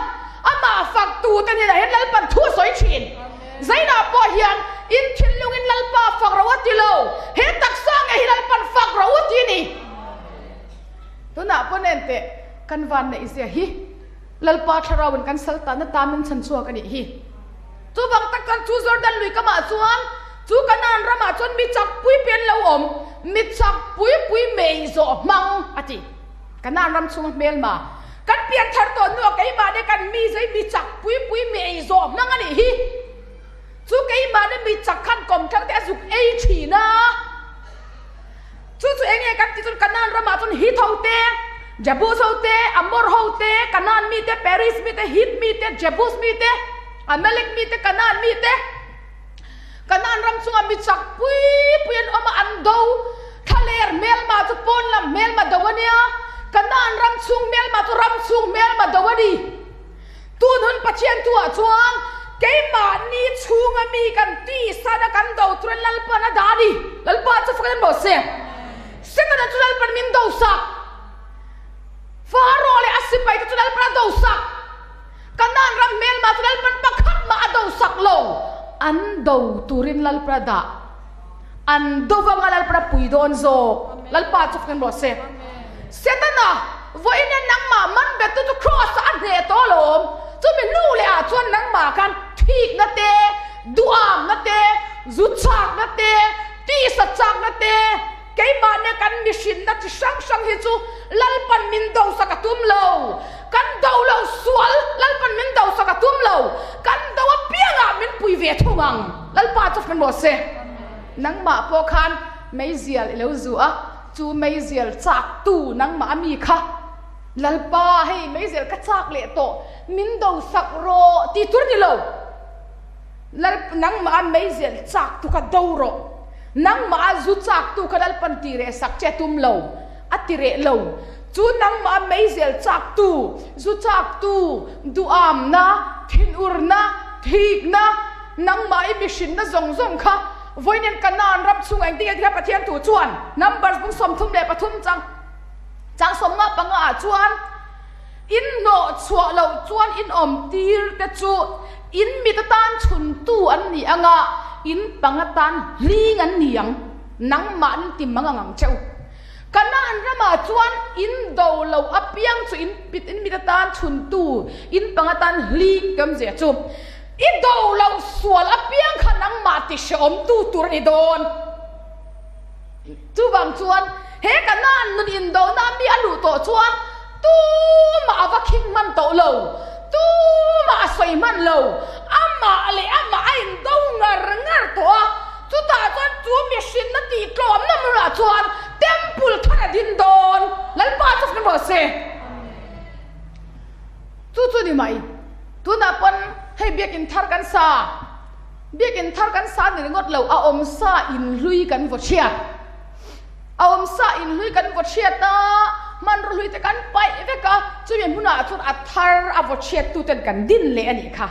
amah faktute hnenah hian Lalpan thu a sawi thin. Zainah pawh hian in thinlungin Lalpa fak ro a ti lo, he taksa ngei hi Lalpan fak ro a ti a ni. Tunah pawh nen teh kan van neih zia hi Lalpa thlarauin kan sal tanna tan min chhan chhuak a nih hi. Chuvang tak chuan chu Jordan lui kamah chuan chu Kanaan ramah chuan mi chak pui pui an lo awm, mi chak pui pui mei zawh hmang a ti. Kanaan ram chhunga hmelma kan pian thar tawh hnuah keimahni kan mi zai mi chak pui pui mi ei zawh hmang a nih hi. Chu keimahni mi chak khan kawmthlang te a zuk ei thin a. Chu chu eng nge kan tih chuan Kanaan ramah chuan Hit ho te, Jebus ho te, Amor ho te, Kanaan mi te, Peris mi te, Hit mi te, Jebus mi te, Amalek mi te, Kanaan mi te, Kanaan ram chungah mi chak pui pui an awm a, an do. Thlaler hmelma chu pawn lam hmelma do a nia, Kanaan ram chhung hmelma chu ram chhung hmelma do a ni. Tun hun Pathian tu ah chuan keimahni chhunga mi kan tihsan a kan do turin Lalpan a dah a ni. Lalpa chu fak in rawh se. Setana chu Lalpan min do sak. Faro leh a sipai te chu Lalpan a do sak. Kanaan ram hmelma chu Lalpan pakhat mah a do sak lo. An do turin Lalpan a dah. An do vanga Lalpan a pui dawn zawk. Lalpa chu fak in rawh se. Setana, vawiin hian nangmah man bettu chu Kraws ah a hneh tawh alawm. Chumi hnu leh ah chuan nangmah khan thikna te, duamna te, zu chakna te, tisa chakna te, Keimahnia kan mihrinna chi hrang hrang hi chu Lalpan min dosak a tum lo. Kan do lo sual, Lalpan min dosak a tum lo. Kan do apiangah min pui ve thung ang. Lalpa chu hre rawh se. Nangmah pawh khan meizial i lo zu a, chu meizial chaktu nangmah a mi kha, Lalpa hei meizial ka chak leh tawh, min dosak rawh ti tur a ni lo. Lal, nangmah a meizial chak tu kha do rawh. Nangmah a zu chak tu kha Lalpan ti reh sak che a tum lo, a ti reh lo. Chu nangmah a meizial chak tu, zu chak tu, duamna, thinurna, thikna, nangmah i mihrinna zawng zawng kha vawiin Kanaan ram chhungah engtin nge tikha Pathian thu chuan Numbers bung 33 chang. Chang 55 ah chuan, In hnawh chhuah loh chuan in awm tir te chu in mit atan chhuntu an ni ang a, in pang atan hling an ni ang, nangmah an ti mang ang ang che u. Kanaan ramah chuan in do lo apiang chu in pit in mit atan chhuntu, in pang atan hling ti awmzia chu i do lo sual apiang kha nangmah ti hrehawmtu tur a ni dawn. Chuvang chuan he Kanaan nun indona mi a luh tawh chuan tumah a va khing hman tawh lo, tumah a sawi hman lo, amah leh amah a indo ngar ngar tawh a, chutah chuan chu mihrinna tih tlawmna hmunah chuan Temple thar a din dawn, Lalpa chu fing rawh se. Chu chu ni mai, tunah pawn hei biakinn thar kan sa. Biakinn thar kan sa ni ringawt lo, a awmsa inhlui kan vaw chhiat. A awmsa inhlui kan vaw chhiat a, hmanraw hlui te kan paih vek a, chumi hmunah chuan a thar a vaw chhiat tu ten kan din leh a nih kha.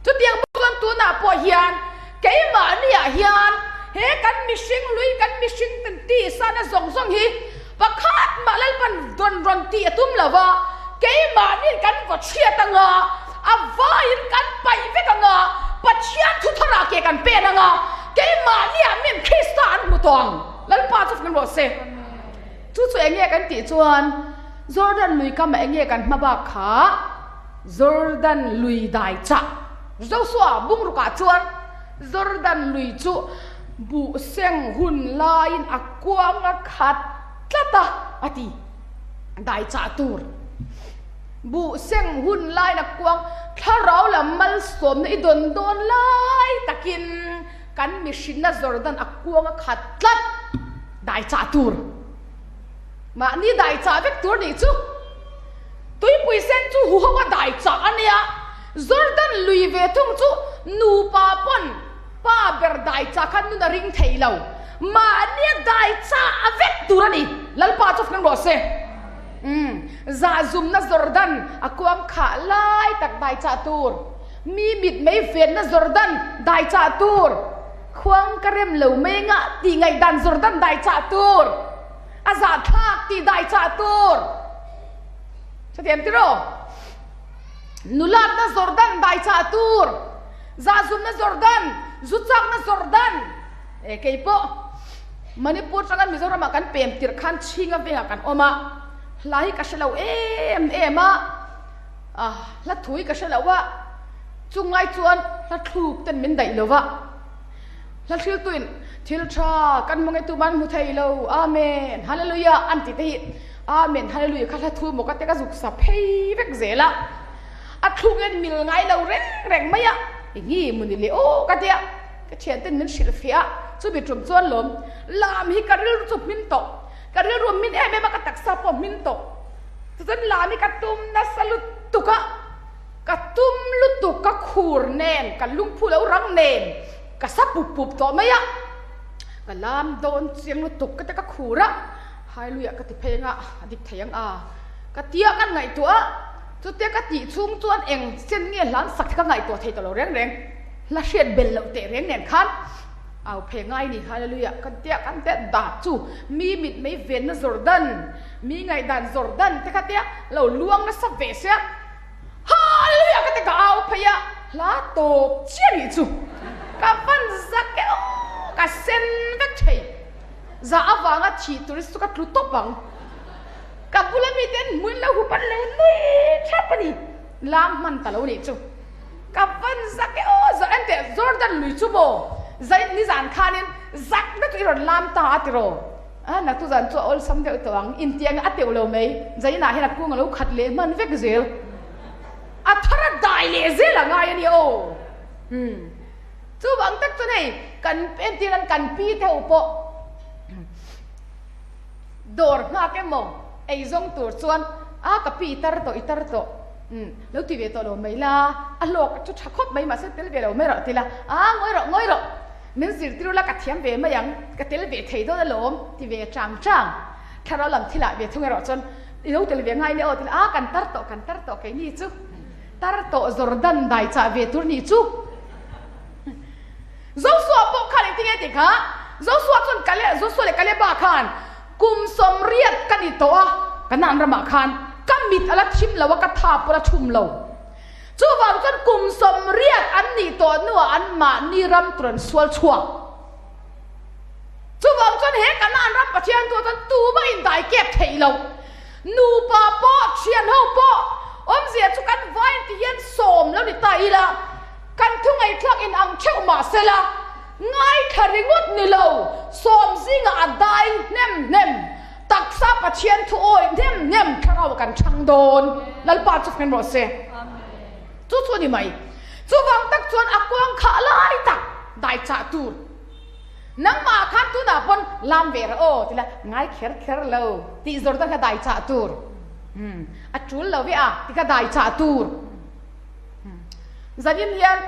Chutiang pawh chuan tunah pawh hian keimahniah hian he kan mihring hlui, kan mihring ten tihsana zawng zawng hi pakhat mah Lalpan rawn rawn tih a tum lo va, keimahniin kan vaw chhiat anga, A vaiin kan paih vek ang a, Pathian thu tharah ke kan pen ang a, keimahniah min Krista an hmu tawh ang. Lalpa chu fing rawh se. Chu chu enge kan tih chuan Jordan lui kamah enge kan hma bak kha Jordan lui dai chah. Joshua bungrukah chuan Jordan lui chu buh seng hun laiin a kuang a khat tlat a, a ti. Dai chah tur. Buh seng hun lai la kuang thlarau lam malsawmna i dawn dawn lai takin kan mihrinna Jordan a kuang a khat tlat dai chah tur. Mahni dai chah vek tur nih chu. Tuipui sen chu huho a dai chah a nia, Jordan lui ve thung chu nupa pawn pa ber dai chah khan nun a ring thei lo. Mahnia dai chah vek tur a ni. Lalpa chu fing rawh se. Umm, zahzumna Jordan a kuang khah lai tak dai chah tur, mi mit mei venna Jordan dai chah tur, khuang ka rem lo mei ngah tih ngaihdan Jordan dai chah tur, a zahthlak tih dai chah tur. Chutiang tiraw? Nulatna Jordan dai chah tur, zahzumna Jordan, zu chakna Jordan. E keipawh Manipur tanga Mizoramah kan pem tirh khan chhinga vengah kan awm a, hla hi ka hre lo em em a, hla thu hi ka hre lo a, chunglai chuan hla thluk ten min daih lo va, hla hriltuin thil tha kan hmu nge tuman hmu thei lo, Amen, Hallelujah an tih te hi Amen, Hallelujah kha hla thu maw ka te ka zuk sa phei vek zel a, a thluk hian mil ngai lo reng reng mai a, eng nge maw ni le aw ka tia. Ka thianten min hrilh fiah a, chumi tum chuan lawm lam hi ka rilru chu hmin tawh, ka rilru hmin em em a, ka taksa pawh hmin tawh. Chuchuan lam hi ka tum nasa lutuk a, ka tum lutuk, ka khur nen, ka lungphu lo rang nen, ka sa pup pup tawh mai a, ka lam dawn chiang lutuk ka ti ka khur a, Hallelujah ka ti phei anga a dik thei ang a, ka tia kan ngaihtuah a, chutia ka tih chhung chuan eng chen nge hlan sak hi ka ngaihtuah thei tawh lo reng reng. Hla hriat bel loh teh reng nen khan au phe ngai ni Hallelujah kan tia kan tia dat chu mi mit mei venna Jordan mi ngaihdan Jordan te kha tia lo luang nasa ve sia Hallelujah ka ti ka au phei a hla tawp chiah nih chu ka van zak e aw ka sen vek thei zah avanga thih tur hi chu ka tlu tawp ang ka bula mite an hmuin lo hup an lo nui thap a ni lam hman ta lo nih chu. Ka van zak e aw zawh en teh Jordan lui chu maw zai nizan khanin zak na chu i rawn lam ta a tiraw a naktu zan chu a awlsam deuh tawh ang intiang a teuh lo mai zainah hian a kung a lo khat leh hman vek zel a thar a dai leh zel a ngai a nia aw umm chuvang tak chuan hei kan entir an kan pi te ho pawh Dawr nghak emaw ei zawng tur chuan a ka pi i tar tawh i tar tawh umm lo ti ve tawh lo mai la a hlawk chu tha khawp mai mahse tel ve lo mai rawh ti la a ngawi rawh ngawi rawh min zirtir ula ka thiam ve mai ang ka tel ve thei dawn alawm ti ve chang chang thlarau lam thilah ve thung erawh chuan i lo tel ve ngai nia aw ti la a kan tar tawh kan tar tawh keini chu tar tawh Jordan dai chah ve tur nih chu. Joshua pawh khan engtin nge tih kha? Joshua chuan Kale, Joshua leh Kaleba khan kum 80 ka ni tawh a. Kanaan ramah khan ka mit a la thim lo a, ka tha pawh a la chhum lo. Chuvang chuan kum 80 an nih tawh hnuah anmahni ram tur an sual chhuak. Chuvang chuan he Kanaan ram Pathian tu chuan tumah indai kep theih lo. Nupa pawh, thian ho pawh awmzia chu kan vain ti hian sawm lo ni ta ila, kan thu ngaihthlak in ang theuh mah sela, ngaithla ringawt ni lo, sawm zingah a dai hnem hnem, taksa Pathian thu awih hnem hnem thlarau kan chhang dawn. Lalpa chu hmel rawh se. Chu chu a ni mai. Chuvang tak chuan a kuang khah lai tak dai chah tur. Nangmah khan tunah pawn lam ve rawh aw tila ngai kher kher lo tih zawr dan kha dai chah tur. Umm a tul lo ve a ti kha dai chah tur. Zanin hian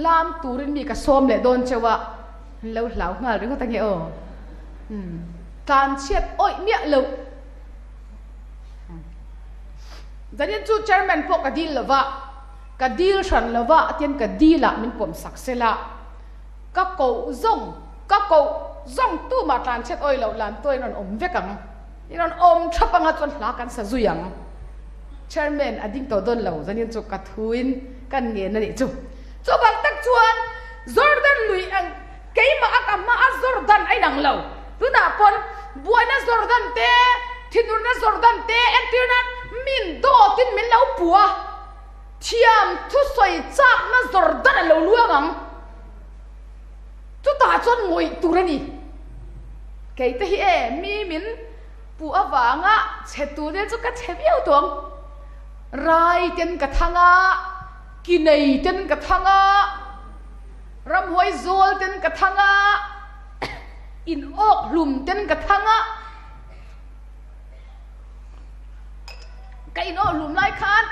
lam turin mi ka sawm leh dawn cheu a, an lo hlau nghal ringawt ange aw. Umm tlan chhiat awih miah loh. Zanin chu chairman pawh ka dil lova, ka dil hran lova atian ka dil ah min pawm sak sela. Ka koh zawng, ka koh zawng tumah tlan chhiat awih loh lan tuain rawn awm vek ang. I rawn awm thap anga chuan hla kan sa zui ang. Chairman a ding tawh dawn lo, zanin chu ka thuin kan ngen a nih chu. Chuvang tak chuan Jordan lui ang keimah a ka hma a Jordan a inang lo. Tunah pawn buaina Jordan te, thinurna Jordan te entir nan min dawtin min lo pu a. Thiam thusawi chakna Jordan a lo luang ang. Chutah chuan ngawih tur a ni. Kei te hi e, mi min puh avanga chhe tur te chu ka chhe viau tawh ang. Rai ten ka thang a, ki nei ten ka thang a, ramhuai zawl ten ka thang a, in awk hlum ten ka thang a. Ka in awh hlum lai khan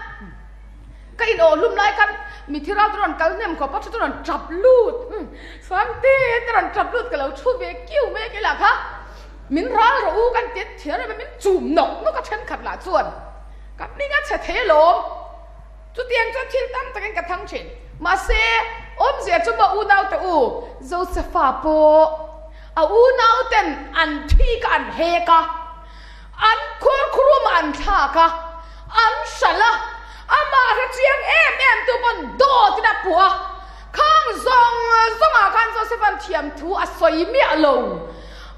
ka in awh hlum lai khan mithi ral te rawn kal hnem khawp a thu chu rawn tap lut Sangte te rawn tap lut ka lo thu ve kiu mai a kei lah kha min ral rawh u kan ti thian rem a min chum nawk nawk a thenkhat lah chuan ka hming a chhe thei alawm chutiang chuan thil tam takin ka thang thin mahse awmzia chu maw unau te u Josepha pawh a unau ten an thi ka an hek a. An khuarkhurum an thlak a, an hralh a, amah hre chiang em em tu pawn dawtin a puh a. Khang zawng zawngah khan Joseph-a'n thiam thu a sawi miah lo.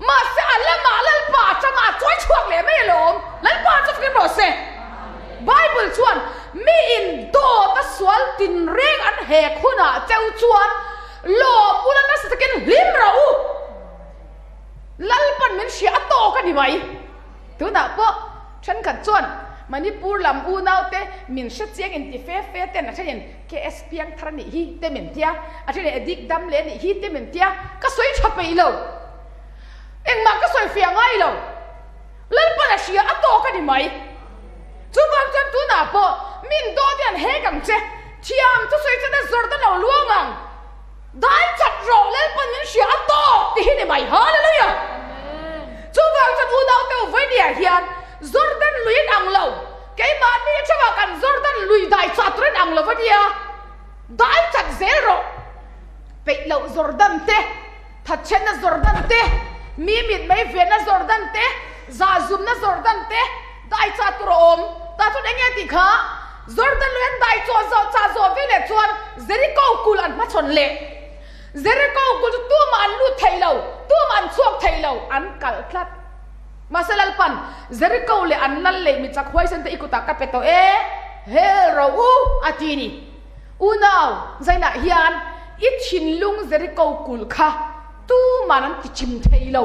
Mahse a lamah Lalpa atanga a chawi chhuak leh mai alawm. Lalpa chu fim rawh se. Bible chuan miin dawt a sual tinreng an hek hunah cheu chuan lawm ula nasa takin hlim rawh u. Lalpan min hria a tawk a ni mai. Tunah pawh thenkhat chuan Manipur lam unaute min hre chiang in ti fe fe ten a thenin KS piangthar a nih hi te min tia, a thenin addict dam leh a nih hi te min tia, ka sawi tha peih lo. Engmah ka sawi fiah ngai lo. Lalpan a hria a tawk a ni mai. Chuvang chuan tunah pawh min dawt hian hek ang che, thiam thusawi chuan a zawrh ta lo luang ang. Dai chat rawh Lalpan min hria a tawk ti hi ni mai. Hallelujah! Chuvang chuan unau te u vawinia hian Jordan lui in ang lo. Keimahni atanga kan Jordan lui dai chah tur in ang lo ania. Dai chat zel rawh. Peih loh Jordan te, thatchhenna Jordan te, mi mit mei venna Jordan te, zahzumna Jordan te dai chah tur a awm. Tah chuan enge tih kha? Jordan lui an dai chawh zawh chah zawh ve leh chuan Jeriko kulh an hmachhawn leh. Jeriko kulh chu tumah an lut thei lo, tumah an chhuak thei lo, an kalh tlat. Mahse Lalpan, Jeriko leh an lal leh mi chak huaisen te i kutah ka pe tawh e, hel rawh u, a ti ni. Unau, zainah hian i thinlung Jeriko kulh kha tuman an ti chim thei lo.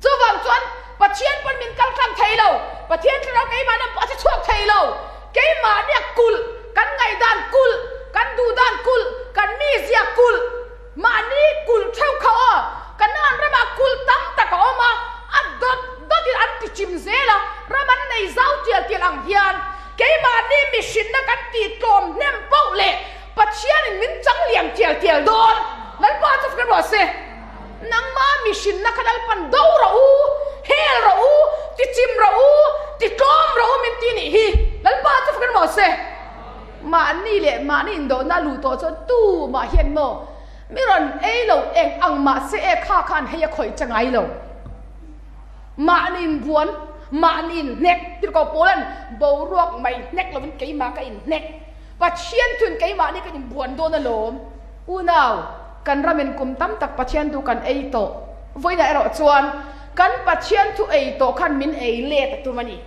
Chuvang chuan Pathian pawn min kal tlang thei lo, Pathian thlarau keimahna pawh a che chhuak thei lo. Keimahnia kulh, kan ngaihdan kulh, kan duhdan kulh, kan mizia kulh, mahni kulh theuh kha aw, Kanaan ramah kulh tam tak a awm a, a dawt dawtin an ti chim zel a, ram an nei zau tial tial ang hian keimahni mihrinna kan tih tlawm hnem poh leh Pathianin min chang liam tial tial dawn. Lalpa chu fak rawh se. Nangma mihrinna kha Lalpan do rawh u, hel rawh u, tichim rawh u, titlawm rawh u min ti nih hi. Lalpa chu fak emaw se. Mahni leh mahni indawhna luh tawh chuan tumah hian maw mi rawn ei lo eng ang mah se e kha khan hei a khawih che ngai lo. Mahni inbuan. Mahni inhnek, Tirhkoh Paula'n boruak mai hnek lovin keimah ka inhnek. Pathian thuin keimahni kan inbuan dawn alawm. Unau, kan ramin kum tam tak Pathian thu kan ei tawh. Vawiinah erawh chuan kan Pathian thu ei tawh khan min ei let a tum a ni.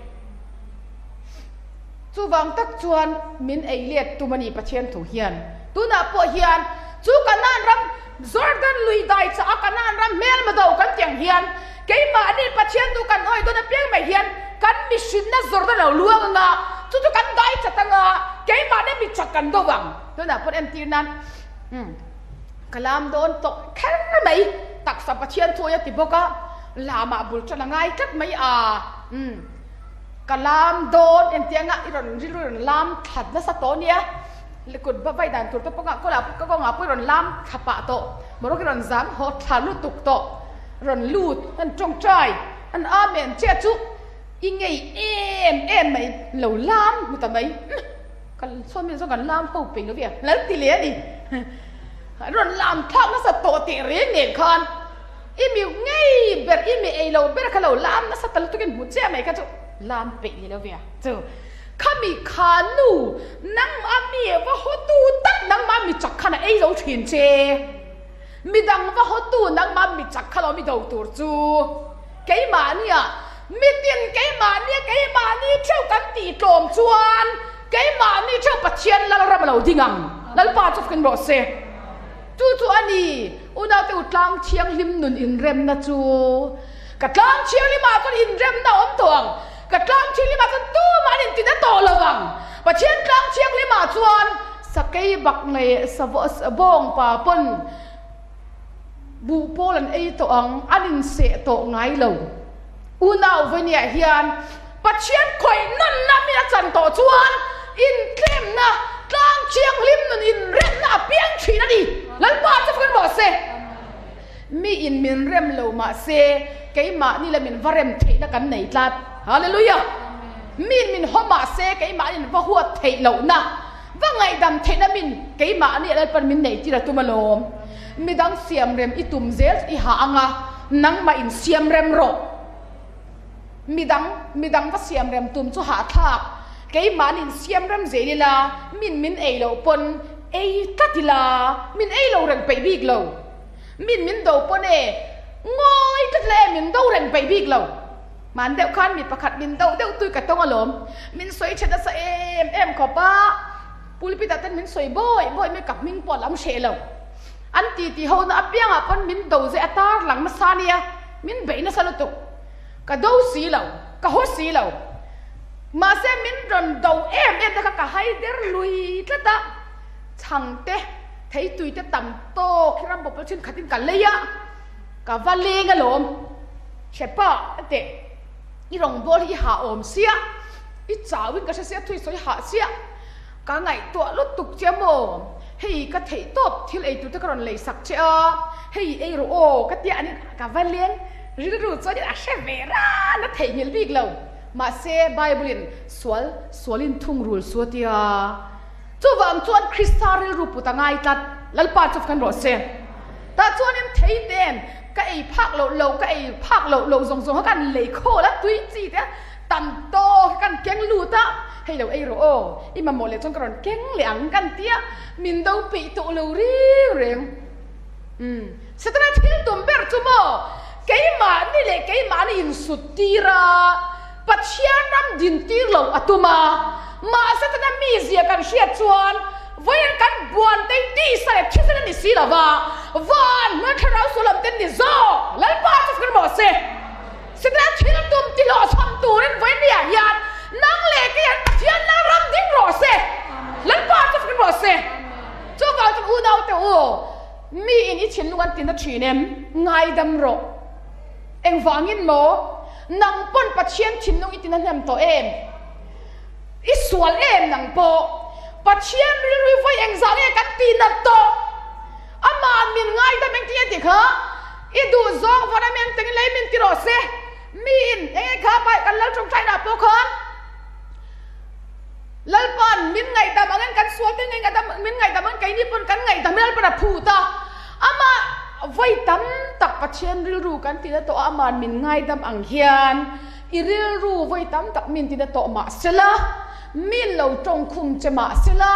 Chuvang tak chuan min ei let tum a ni Pathian thu hian. Tunah pawh hian chu Kanaan ram, Jordan lui dai chah a Kanaan ram hmelma do kan tih ang hian keimahni Pathian thu kan awih dawn apiang mai hian kan mihrinna Jordan lo luang anga chu chu kan dai chat anga keimahni mi chak kan do vang. Tunah pawh entir nan umm ka lam dawn tawh kher mai taksa Pathian thu a ti bawk a, lamah bul tan a ngai tlat mai a umm. Ka lam dawn engtianga i rawn rilru i rawn lam thla nasa tawh nia, kut va vai dan tur te pawh kawlah ka kawngah pawh i rawn lam thla pah tawh, boruak i rawn zam haw thla lutuk tawh, rawn lut an tawngtai an amen che chu i ngei em em mai lo lam hmu ta mai, ka sawn mi zawng kan lam ho peih lo ve a, lal ti leh a ni, rawn lam thlak nasa tawh teh reng nen khan. I mi ngei ber, i mi ei lo ber kha lo lam nasa ta lutuk in hmu chiah mai kha chu lam peih ni lo ve a. Chu khami kha nu nangmah mi va hawtu tak nangmah mi chak khan a ei zo thin che. Midang va hawtu nangmah mi chak kha lo mi do tur chu keimahnia mitin keimahnia keimahni theuh kan tih tlawm chuan keimahni theuh Pathian Lalram a lo ding ang. Lalpa chu fing rawh se. Chu chu a ni, unaute u tlang thianghlim nun inremna chu. Ka tlang thianghlimah chuan inremna a awm tawh ang. Ka tlang thianghlimah chuan tumah an intina tawh lo vang. Pathian tlang thianghlimah chuan sakei bak leh bawngpa pawn buh pawl an ei tawh ang, an inseh tawh ngai lo. Unau vawinia hian Pathian khawih nunna mi a chan tawh chuan intlemna, tlang thianghlim nun inremna a piang thin a ni. Lalpa chu fak in rawh se. Mi in min rem lo mah se keimahni la min va rem theihna kan nei tlat. Hallelujah! Mi in min haw mah se keimahni in va huat theih lohna, va ngaihdam theihna min keimahni Lalpan min neih tir a tum alawm. Midang siam rem i tum zel i ha anga nangmah in siam rem rawh. Midang midang va siam rem tum chu hahthlak. Keimahni in siam rem zel ila min min ei loh pawn ei tlat ila min ei lo reng peih bik lo. Min min do pawn e ngawi tlat ila e min do reng peih bik lo. Hman deuh khan mi pakhat min do deuh tui ka tawng alawm. Min sawi tha nasa em em khawp a. Pulpit ah ten min sawi bawi bawi mai ka hming pawh a lam hreh lo. An ti ti ho na apiangah pawn min do zeh a tar lang nasa nia, min beih nasa lutuk. Ka do si lo, ka haw si lo. Mahse min rawn do em em te kha ka hai der lui tlat a, chhang te, theitui te tam tawk hi ram bawp lo thenkhatin ka lei a, ka va leng alawm. Hrepa a teh, i rawngbâwl hi i hah awm sia, i chauin ka hre sia, thu i sawi hah sia. Ka ngaihtuah lutuk che maw? Hei ka theih tawp thil ei tur te ka rawn lei sak che a, hei ei rawh aw ka tia an in ka va leng rilru chuan in a hre ve ran a theihnghilh bik lo. Mahse Bible in sual sual in thungrul su a tia. Chuvang chuan Krista rilru put a ngai tlat. Lalpa chu kan rawh se. Tah chuan in thei ten ka ei phak loh loh ka ei phak loh loh zawng zawng kha kan lei khawl a tui chi te a. Tam tawk hi kan keng lut a, hei lo ei rawh aw, i mamawh leh chuan ka rawn keng leh ang kan ti a, min do peih tawh lo reng reng. Umm, Setana thil tum ber chu maw, keimahni leh keimahni insut tir a, Pathian ram din tir lo a tum a, mahse Setana mizia kan hriat chuan vawiin kan buan te hi tisa leh thisen a ni si lo va, van hmel thlarau sual lam te an ni zawk, Lalpa chu fir mawh se. Setana thil tum ti hlawhchham turin vawinia hian nang leh kei an Pathian Lalram ding rawh se. Lalpa chu fing rawh se. Chuvang chuan unaute u, mi in i thinlung an tina thin em? Ngaidam rawh. Engvangin maw? Nang pawn Pathian thinlung i tina hnem tawh em? I sual em nang pawh? Pathian rilru i vawi engzah nge kan tinat tawh? Amah min ngaidam engtin nge tih kha i duh zawng vana mi engtin lei min ti rawh se. Miin eng nge kha pai kan lal tawngtaina pawh khan Lalpa'n min ngaihdam angin kan sual te ngaihdam min ngaihdam angin keini pawn kan ngaihdam hi Lalpa'n a phut a. Amah vawi tam tak Pathian rilru kan tihna tawh a ama'n min ngaidam ang hian. I rilru vawi tam tak min tina tawh mah sela, min lo tawng khum che mah sela,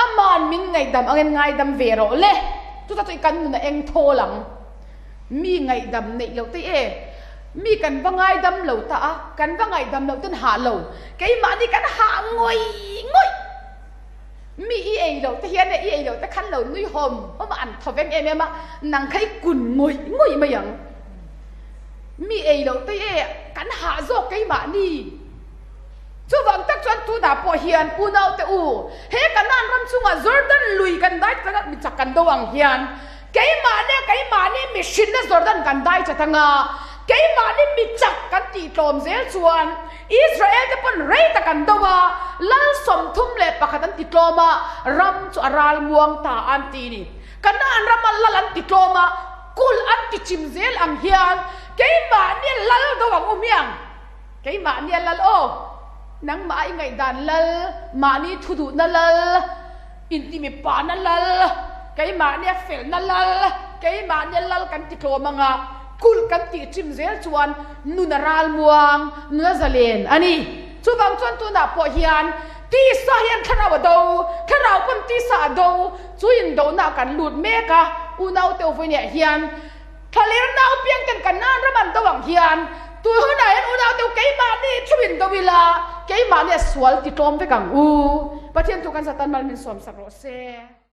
aman min ngaihdam angin ngaidam ve rawh le. Chutah chu i kan nun a eng thawl ang. Mi ngaihdam neih loh te e, mi kan va ngaidam lo ta a, kan va ngaihdam loh ten hah lo, keimahni kan hah ngawih ngawih. Mi i ei loh te hian e, i ei loh te khan lo nui hawm hawm a, an thaw veng em em a, nang kha i kun ngawih ngawih mai ang. Mi ei loh te e, kan hah zawk keimahni. Chuvang tak chuan tunah pawh hian unaute u, he Kanaan ram chungah Jordan lui kan dai chat anga mi chak kan do ang hian keimahni keimahni mihrinna Jordan kan dai chat anga keimahni mi chak kan tih tlawm zel chuan Israel te pawn rei tak an do a, lal 31 an ti tlawm a, ram chu a ral muang ta an ti ni. Kanaan rama lal an ti tlawm a, kulh an ti chim zel ang hian keimahni lal do ang u hmiang. Keimahni a lal aw, nangmah a i ngaihdan lal, mahni thu duhna lal, intimi pahna lal, keimahni a felna lal, keimahni a lal kan ti tlawm anga kulh kan tih chim zel chuan nun a ral muang, nun a zalen a ni. Chuvang chuan tunah pawh hian tisa hian thlarau a do, thlarau pawn tisa a do, chu indohna ah kan lut mek a, unaute uvawineah hian, Thlaler nau piang ten kan nan ram an do ang hian tui hunah hian unau deuh keimahni thu in do ila keimahni a sual ti tlawm vek ang u. Pathian thu kan Satan mal min sawm sak rawh se.